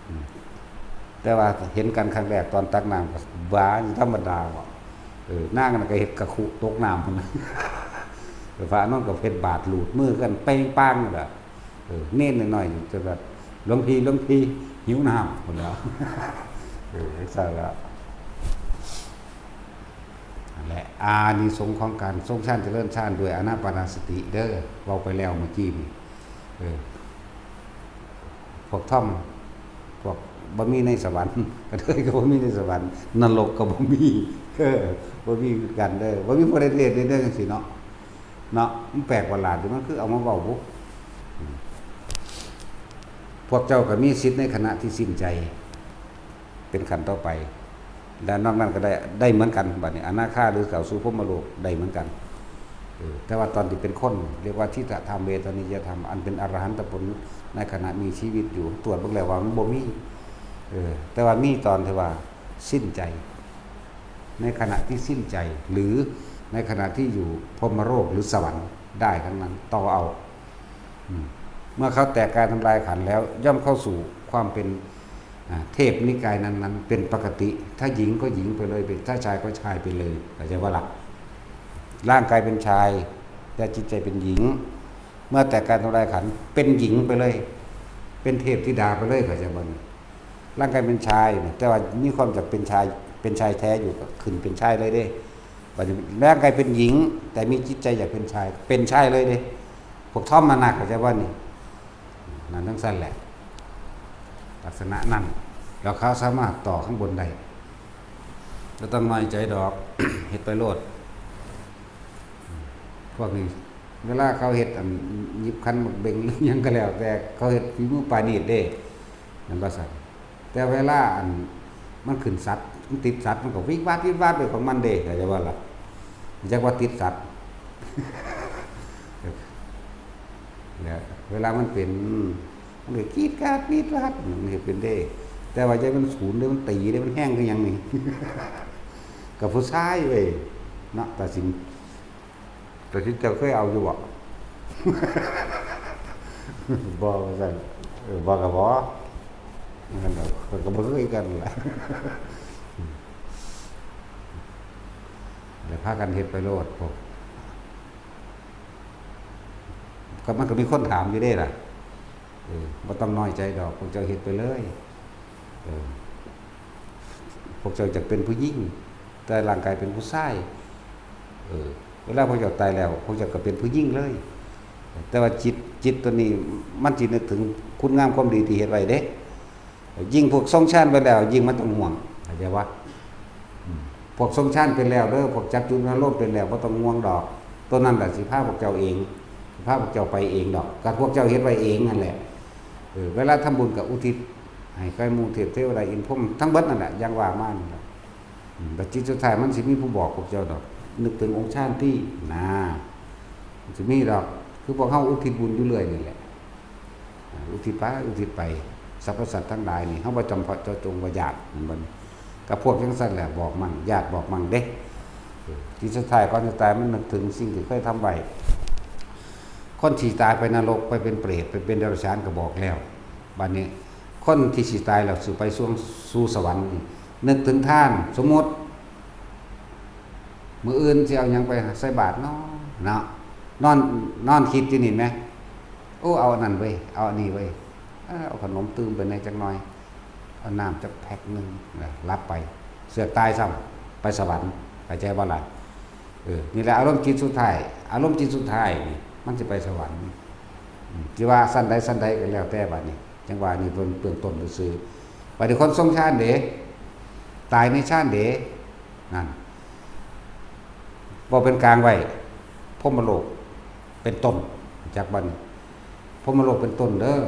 อืม แต่ว่าเห็นกันครั้งแรกตอนตักน้ำก็บ้าอยู่ธรรมดาบ่ เออ นางนั่นก็เฮ็ดกะคุตกน้ำพุ้นนะ พระอานนท์ก็เฮ็ดบาตรลูดมือกันเป้งปังนั่นล่ะ เออ เณรน้อยๆ อยู่จนว่า "หลวงพี่ หลวงพี่ หิวน้ำ" พุ้นแหล้ว เออ จั่งซั่นล่ะ นั่นแหละ อานิสงส์ของการทรงฌานเจริญฌานด้วยอานาปานสติเด้อ เว้าไปแล้วเมื่อกี้นี่ เออ พวกทอม พวกบ่มีในสวรรค์ กระเทยก็บ่มีในสวรรค์ นรกก็บ่มี เออ บ่มีคือกันเด้อ บ่มีผู้ใดเทศน์ได้เด้อจั่งซี้เนาะ เนาะ มันแปลกประหลาดอยู่ มันคือเอามาเว้าบุ อืม พวกเจ้าก็มีสิทธิ์ในขณะที่สิ้นใจ เป็นขั้นต่อไป และนอกนั้นก็ได้ ได้เหมือนกัน บัดนี้ อนาคาหรือเข้าสู่พรหมโลกได้เหมือนกัน เออ แต่ว่าตอนที่เป็นคน เรียกว่าทิฏฐธรรม เวทนิยธรรม อันเป็นอรหันตผล ในขณะมีชีวิตอยู่ ตรวจเบิ่งแล้วว่ามันบ่มี เออ แต่ว่ามีตอนที่ว่าสิ้นใจ ในขณะที่สิ้นใจ หรือในขณะที่อยู่พรหมโลกหรือสวรรค์ได้ทั้งนั้น ต่อเอา อืม เมื่อเขาแตกกายทำลายขันธ์แล้ว ย่อมเข้าสู่ความเป็น อ่า เทพนิกายนั้นๆ เป็นปกติ ถ้าหญิงก็หญิงไปเลย เป็น ถ้าชายก็ชายไปเลย เข้าใจบ่ล่ะ ร่างกายเป็นชาย แต่จิตใจเป็นหญิง เมื่อแตกกายทำลายขันธ์ เป็นหญิงไปเลย เป็นเทพธิดาไปเลย เข้าใจบ่นี่ ร่างกายเป็นชาย แต่ว่ามีความอยากเป็นชาย เป็นชายแท้อยู่ ก็ขึ้นเป็นชายเลยเด้ บัดนี้ร่างกายเป็นหญิง แต่มีจิตใจอยากเป็นชาย เป็นชายเลยเด้ พวกทอมมานัก เข้าใจบ่นี่ นั่นจั่งซั่นแหละ ลักษณะนั้น แล้วเขาสามารถต่อข้างบนได้ บ่ต้องน้อยใจดอก เฮ็ดไปโลด พวกนี้ เวลาเขาเฮ็ดอันหยิบขันหมากเบงหรือหยังก็แล้ว แต่เขาเฮ็ดฝีมือปราณีตเด้ นั่นว่าซั่น แต่เวลาอันมันขึ้นสัตว์ มันติดสัตว์ มันก็วิดวาดวิดวาดไปของมันเด้ เข้าใจบ่ล่ะ จักว่าติดสัตว์ แล้วเวลามันเป็น มันก็กรีดกราดกรีดกราด มันเฮ็ดเป็นเด้ แต่ว่าอย่ามันสูนเด้ มันตีเด้ มันแฮงคือหยังนี่ กับผู้ชายเว้ย เนาะ ตัดสิน ตัดสินเจ้าเคยเอาอยู่บ่ บ่ว่าซั่น เออ บ่ก็บ่ นั่นแหละ ข้อยก็บ่เคยกันแหละ แล้วพากันเฮ็ดไปโลดพวก ก็มันก็มีคนถามอยู่เด้ล่ะ เออ บ่ต้องน้อยใจดอก พวกเจ้าเฮ็ดไปเลย เออ พวกเจ้าอยากเป็นผู้หญิง แต่ร่างกายเป็นผู้ชาย เออ เวลาพวกเจ้าตายแล้ว พวกเจ้าก็เป็นผู้หญิงเลย แต่ว่าจิต จิตตัวนี้ มันสินึกถึงคุณงามความดีที่เฮ็ดไว้เด้ ยิ่งพวกทรงฌานไปแล้ว ยิ่งมันต้องห่วง เข้าใจบ่ อืม พวกทรงฌานเป็นแล้วเด้อ พวกจักขุอารมณ์เป็นแล้ว บ่ต้องห่วงดอก ตัวนั้นแหละสิพาพวกเจ้าเอง สิพาพวกเจ้าไปเองดอก ก็พวกเจ้าเฮ็ดไว้เองนั่นแหละ เออ เวลาทำบุญก็อุทิศให้ใครหมู่เทพเทวดาอินทร์พรหมทั้งเบิดนั่นแหละ อย่างว่ามานั่นแหละ อืม แต่จิตสุดท้ายมันสิมีผู้บอกพวกเจ้าดอก นึกถึงองค์ฌานตี้ นะ มันสิมีดอก คือพวกเฮาอุทิศบุญอยู่เรื่อยนี่แหละ อ่า อุทิศไป อุทิศไป สรรพสัตว์ทั้งหลายนี่ เฮาบ่จำเพาะเจาะจงว่าญาติ แม่นบ่ กับพวกจั่งซั่นแหละ บอกมั่ง ญาติบอกมั่งเด้ เออ ที่สุดท้ายก่อนจะตายมันนึกถึงสิ่งที่เคยทำไว้ คนที่ตายไปนรก ไปเป็นเปรต ไปเป็นเดรัจฉานก็บอกแล้ว บัดนี้ คนที่สิตายแล้วสิไปสู่ สู่สวรรค์นี่ นึกถึงทาน สมมุติ มื้ออื่นสิเอาหยังไปใส่บาตรเนาะ เนาะ นอน นอนคิดอยู่นี่แหม โอ้ เอาอันนั้นเว้ย เอาอันนี้เว้ย เอ้อ เอาขนมตื่มไปแหน่จักหน่อย เอาน้ำจักแพ็คหนึ่ง นะ หลับไป เสือกตายซ้ำ ไปสวรรค์ เข้าใจบ่ล่ะ เออ นี่แหละอารมณ์จิตสุดท้าย อารมณ์จิตสุดท้ายนี่ มันสิไปสวรรค์ อืม สิว่าชั้นใดชั้นใดก็แล้วแต่บัดนี้ จังว่านี่เพิ่นเบื้องต้นซื่อๆ บัดนี้คนทรงฌานเด้ ตายในฌานเด้ นั่น เว้าเป็นกลางไว้ พรหมโลกเป็นต้น จักบัดนี้ พรหมโลกเป็นต้นเด้อ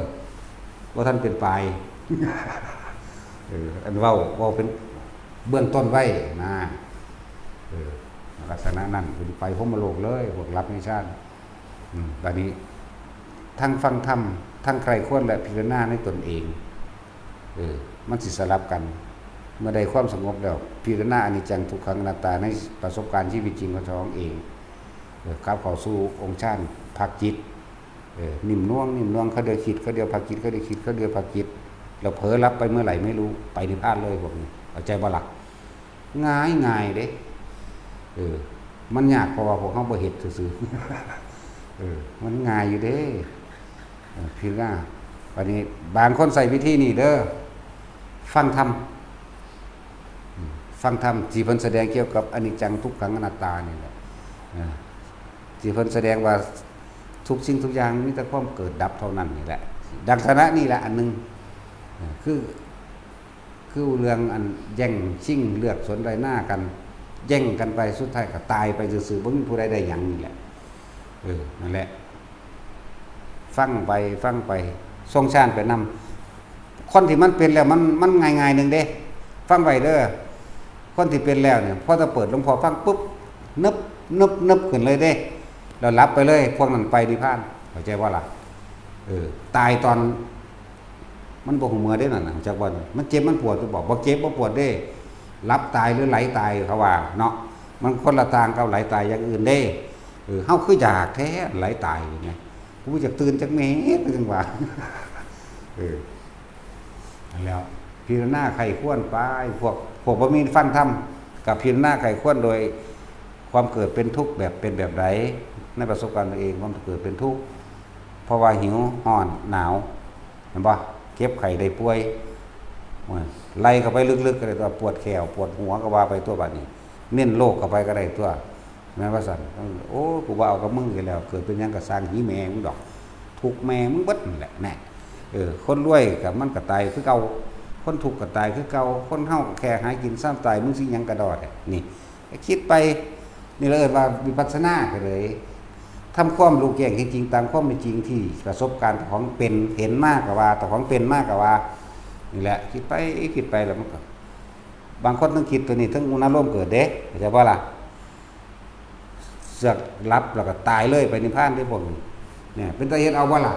บ่ทันเป็นปลาย เออ อันเว้า เว้าเป็นเบื้องต้นไว้นะ เออ ลักษณะนั้น เพิ่นไปพรหมโลกเลย พวกหลับในฌาน อืม บัดนี้ ทั้งฟังธรรม ทั้งใคร่ครวญและพิจารณาในตนเอง เออ มันสิสลับกัน เมื่อได้ความสงบแล้ว พิจารณาอนิจจังทุกขังอนัตตาในประสบการณ์ชีวิตจริงของเจ้าของเอง เออ กลับเข้าสู่องค์ฌาน พักจิต เออ นิ่มนวล นิ่มนวล คราวเดียวคิด คราวเดียวพักจิต คราวเดียวคิด คราวเดียวพักจิต แล้วเผลอหลับไปเมื่อไหร่ไม่รู้ ไปนิพพานเลยพวกนี้ เข้าใจบ่ล่ะ ง่ายง่ายเด้ เออ มันยากเพราะว่าพวกเฮาบ่เฮ็ดซื่อๆ เออ มันง่ายอยู่เด้ เออ พิจารณา บัดนี้ บางคนใช้วิธีนี้เด้อ ฟังธรรม อืม ฟังธรรมที่เพิ่นแสดงเกี่ยวกับอนิจจังทุกขังอนัตตานี่แหละ เออ ที่เพิ่นแสดงว่าทุกสิ่งทุกอย่างมีแต่ความเกิดดับเท่านั้นนี่แหละ ลักษณะนี่แหละอันหนึ่ง เออ คือ คือเรื่องอันแย่งชิงเลือกสวนไร่นากัน แย่งกันไป สุดท้ายก็ตายไปซื่อๆ บ่มีผู้ใดได้หยังนี่แหละ เออ นั่นแหละ ฟังไป ฟังไป ทรงฌานไปนำ คนที่มันเป็นแล้วมัน มันง่ายๆหนึ่งเด้ ฟังไว้เด้อ คนที่เป็นแล้วเนี่ย พอจะเปิดหลวงพ่อฟังปุ๊บ นึบ นึบ นึบขึ้นเลยเด้ แล้วหลับไปเลย พวกนั้นไปนิพพาน เข้าใจบ่ล่ะ เออ ตายตอน มันบ่ฮู้เมื่อเด้นั่นน่ะ จักว่ามันเจ็บมันปวดหรือบ่ บ่เจ็บบ่ปวดเด้ หลับตายหรือไหลตายเขาว่าเนาะ มันคนละต่างกับไหลตายอย่างอื่นเด้ เออ เฮาคืออยากแท้ไหลตายไง กูอยากตื่นจักเม็ดจังว่า เออ นั่นแหล้ว พิจารณาใคร่ครวญไป พวก พวกบ่มีฟังธรรม กับพิจารณาใคร่ครวญโดยความเกิดเป็นทุกข์แบบเป็นแบบใด ในประสบการณ์ตัวเอง ความเกิดเป็นทุกข์ เพราะว่าหิว ร้อน หนาว เห็นบ่ เจ็บไข้ได้ป่วย โอ้ย ไล่เข้าไปลึกๆก็ได้ตัว ปวดแข้ว ปวดหัวก็ว่าไปตัวบัดนี้ เน้นโลกเข้าไปก็ได้ตัว แม่นว่าซั่น โอ้ กูบ่เอากับมึงอีกแล้ว เกิดเป็นหยังก็ซ่าง หีแม่มึงดอก ทุกข์แม่มึงเบิดนั่นแหละ แน่ เออ คนรวยก็มันก็ตายคือเก่า คนทุกข์ก็ตายคือเก่า คนเฮาก็แค่หากินซ่ำตาย มึงสิหยังกะดอแท้ นี่ ก็คิดไป นี่เราเอิ้นว่าวิปัสสนาก็เลย ทำความรู้แจ้งเห็นจริงตามความเป็นจริงที่ประสบการณ์ของเป็น เห็นมาก็ว่า เจ้าของเป็นมาก็ว่า นี่แหละ คิดไป คิดไปแล้วมันก็ บางคนต้องคิดตัวนี้ ทั้งอุณาโลมเกิดเด้ เข้าใจบ่ล่ะ เสือกหลับแล้วก็ตายเลย ไปนิพพานเด้พวกนี้ เนี่ย เป็นตาเฮ็ดเอาบ่ล่ะ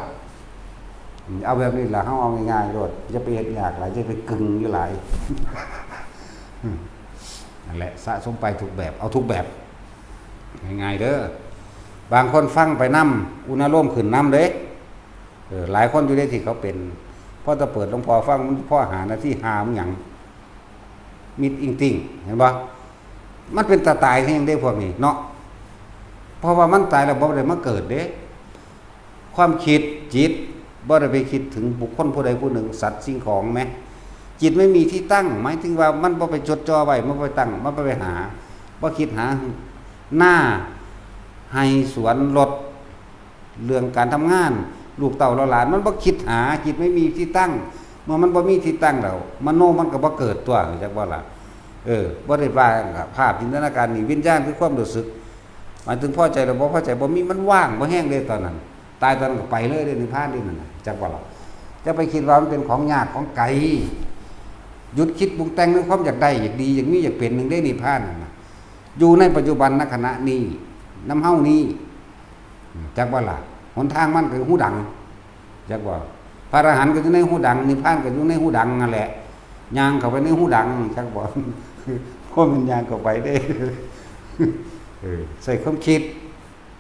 อืม เอาแบบนี้ล่ะ เฮาเอาง่ายๆโลด อย่าไปเฮ็ดยากหลาย อย่าไปกึ่งอยู่หลาย นั่นแหละ สะสมไปทุกแบบ เอาทุกแบบ ง่ายๆเด้อ บางคนฟังไปนำ อุณาโลมขึ้นนำเด้ เออ หลายคนอยู่เด้ที่เขาเป็น พอจะเปิดหลวงพ่อฟัง มันพอหานาที หามันหยัง มิดอิงติ่ง เห็นบ่ มันเป็นตาตายแฮงเด้พวกนี้เนาะ เพราะว่ามันตายแล้วบ่ได้มาเกิดเด้ ความคิดจิตบ่ได้ไปคิดถึงบุคคลผู้ใดผู้หนึ่ง สัตว์สิ่งของแหม จิตไม่มีที่ตั้ง หมายถึงว่ามันบ่ไปจดจ่อไว้ มันบ่ไปตั้ง มันบ่ไปหา บ่คิดหา นา ไฮ่ สวน รถ เรื่องการทำงาน ลูกเต้าเหล่าหลาน มันบ่คิดหา จิตไม่มีที่ตั้ง เมื่อมันบ่มีที่ตั้งแล้ว มโนมันก็บ่เกิดตัว จักบ่ล่ะ เออ บ่ได้ว่าภาพจินตนาการนี่ วิญญาณคือความรู้สึก หมายถึงพอใจหรือบ่พอใจ บ่มี มันว่าง บ่แฮงเลยตอนนั้น ตายตอนนั้นก็ไปเลยเด้ นิพพานเด้นั่นน่ะ จักบ่ล่ะ จะไปคิดว่ามันเป็นของยากของไกล หยุดคิดปรุงแต่งในความอยากได้ อยากดี อยากมี อยากเป็น หนึ่งเด้ นิพพานนั่นน่ะ อยู่ในปัจจุบัน ณ ขณะนี้ นำเฮานี้ จักบ่ล่ะ หนทางมันก็หูดัง จักบ่ พระอรหันต์ก็อยู่ในหูดัง นิพพานก็อยู่ในหูดังนั่นแหละ ย่างเข้าไปในหูดัง จักบ่ เพราะมันย่างเข้าไปเด้ เออ ใส่ความคิด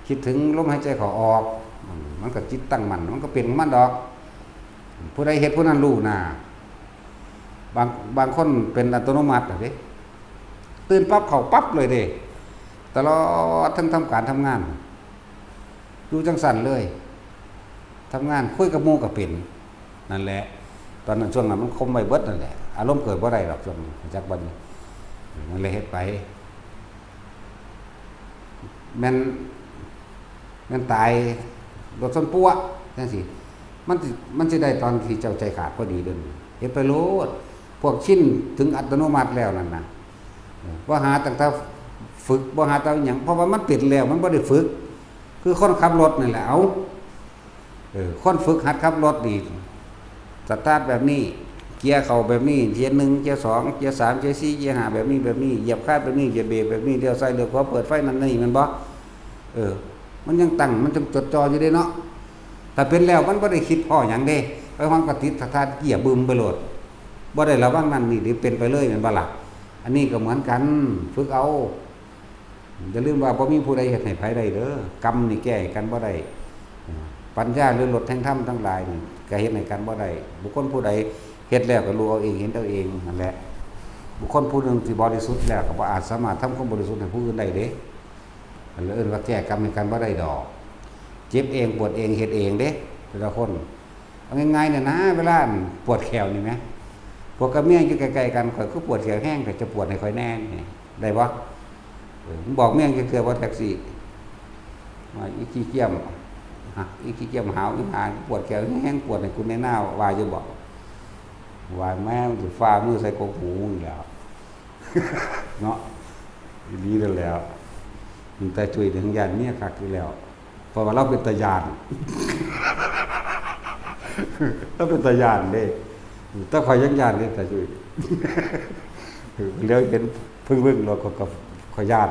คิดถึงลมหายใจเข้าออก อืม มันก็จิตตั้งมั่น มันก็เป็นของมันดอก ผู้ใดเฮ็ดผู้นั้นรู้นะ บางบางคนเป็นอัตโนมัติอะเด้ ตื่นปั๊บเข้าปั๊บเลยเด้ ตลอดทั้งทำการทำงาน อยู่จังซั่นเลย ทำงานคุยกับหมู่ก็เป็น นั่นแหละ ตอนนั้นช่วงนั้นมันคมไว้เบิดนั่นแหละ อารมณ์เกิดบ่ได้ดอกช่วงนั้น จักบัดนี้ นั่นเลยเฮ็ดไป แม่น แม่นตายรถชนปั๊วจังซี่ มันสิ มันสิได้ตอนที่เจ้าใจขาดพอดีเด้อ เฮ็ดไปโลด พวกชินถึงอัตโนมัติแล้วนั่นนะ เออ บ่หาตั้งแต่ฝึก บ่หาแต่หยัง เพราะว่ามันเป็นแล้ว มันบ่ได้ฝึก คือคนขับรถนั่นแหละ เอา เออ คนฝึกหัดขับรถนี่ สตาร์ทแบบนี้ เกียร์เข้าแบบนี้ เกียร์หนึ่ง เกียร์สอง เกียร์สาม เกียร์สี่ เกียร์ห้า แบบนี้ แบบนี้ เหยียบคลัตช์แบบนี้ เหยียบเบรกแบบนี้ เลี้ยวซ้าย เลี้ยวขวา เปิดไฟนั่นนี่ แม่นบ่ เออ มันยังตั้ง มันจังจดจ่ออยู่เด้เนาะ ถ้าเป็นแล้วมันบ่ได้คิดพ้อหยังเด้ ไปฮอดก็ติดสตาร์ทเกียร์บึ้มไปโลด บ่ได้ระวังนั่นนี่ เดี๋ยวเป็นไปเลย แม่นบ่ล่ะ อันนี้ก็เหมือนกัน ฝึกเอา อย่าลืมว่าบ่มีผู้ใดเฮ็ดให้ไผได้เด้อ กรรมนี่แก้ให้กันบ่ได้ ปัญญาหรือรถแห่งธรรมทั้งหลายนี่ก็เฮ็ดให้กันบ่ได้ บุคคลผู้ใดเฮ็ดแล้วก็รู้เอาเอง เห็นเอาเองนั่นแหละ บุคคลผู้หนึ่งที่บริสุทธิ์แล้วก็บ่อาจสามารถทำความบริสุทธิ์ให้ผู้อื่นได้เด้ อันเอิ้นว่าแก้กรรมให้กันบ่ได้ดอก เจ็บเอง ปวดเอง เฮ็ดเองเด้ แต่ละคน เอาง่ายๆเนี่ยนะ เวลาปวดแข้วนี่แหม ผัวกับเมียอยู่ใกล้ๆกัน ข้อยคือปวดแข้วแฮง ข้อยจะปวดให้ข้อยแหน่นี่ ได้บ่ เออ มึงบอกเมียจักเทื่อบ่ แท็กซี่ ว่าอีขี้เกียจ ฮะ อีขี้เกียจหาว อีหา ปวดแข้วแฮง ปวดให้กูแหน่นา ว่าอยู่บ่ ว่าแม่งสิฟ้ามือใส่กกหูมึงแล้ว เนาะ อีหลีนั่นแหล้ว ตาจุ้ยถึงย่านเมียคักอยู่แล้ว เพราะว่าเราเป็นตาย่าน เราเป็นตาย่านเด้ แต่ข้อยยังย่านเด้ ตาจุ้ย เหลียวเห็นเพิ่งๆ เราก็ ก็ ข้อยย่าน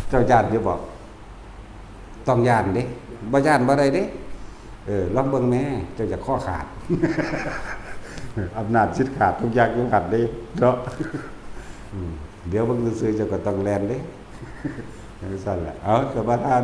เจ้าย่านอยู่บ่ ต้องย่านเด้ บ่ย่านบ่ได้เด้ เออ ลองเบิ่งแหม เจ้าจะคอขาด อำนาจสิทธิ์ขาดทุกอย่างอยู่หั้นเด้ เนาะ อืม เดี๋ยวเบิ่งซื่อๆ เจ้าก็ต้องแล่นเด้ จังซั่นแหละ เอา สมาทาน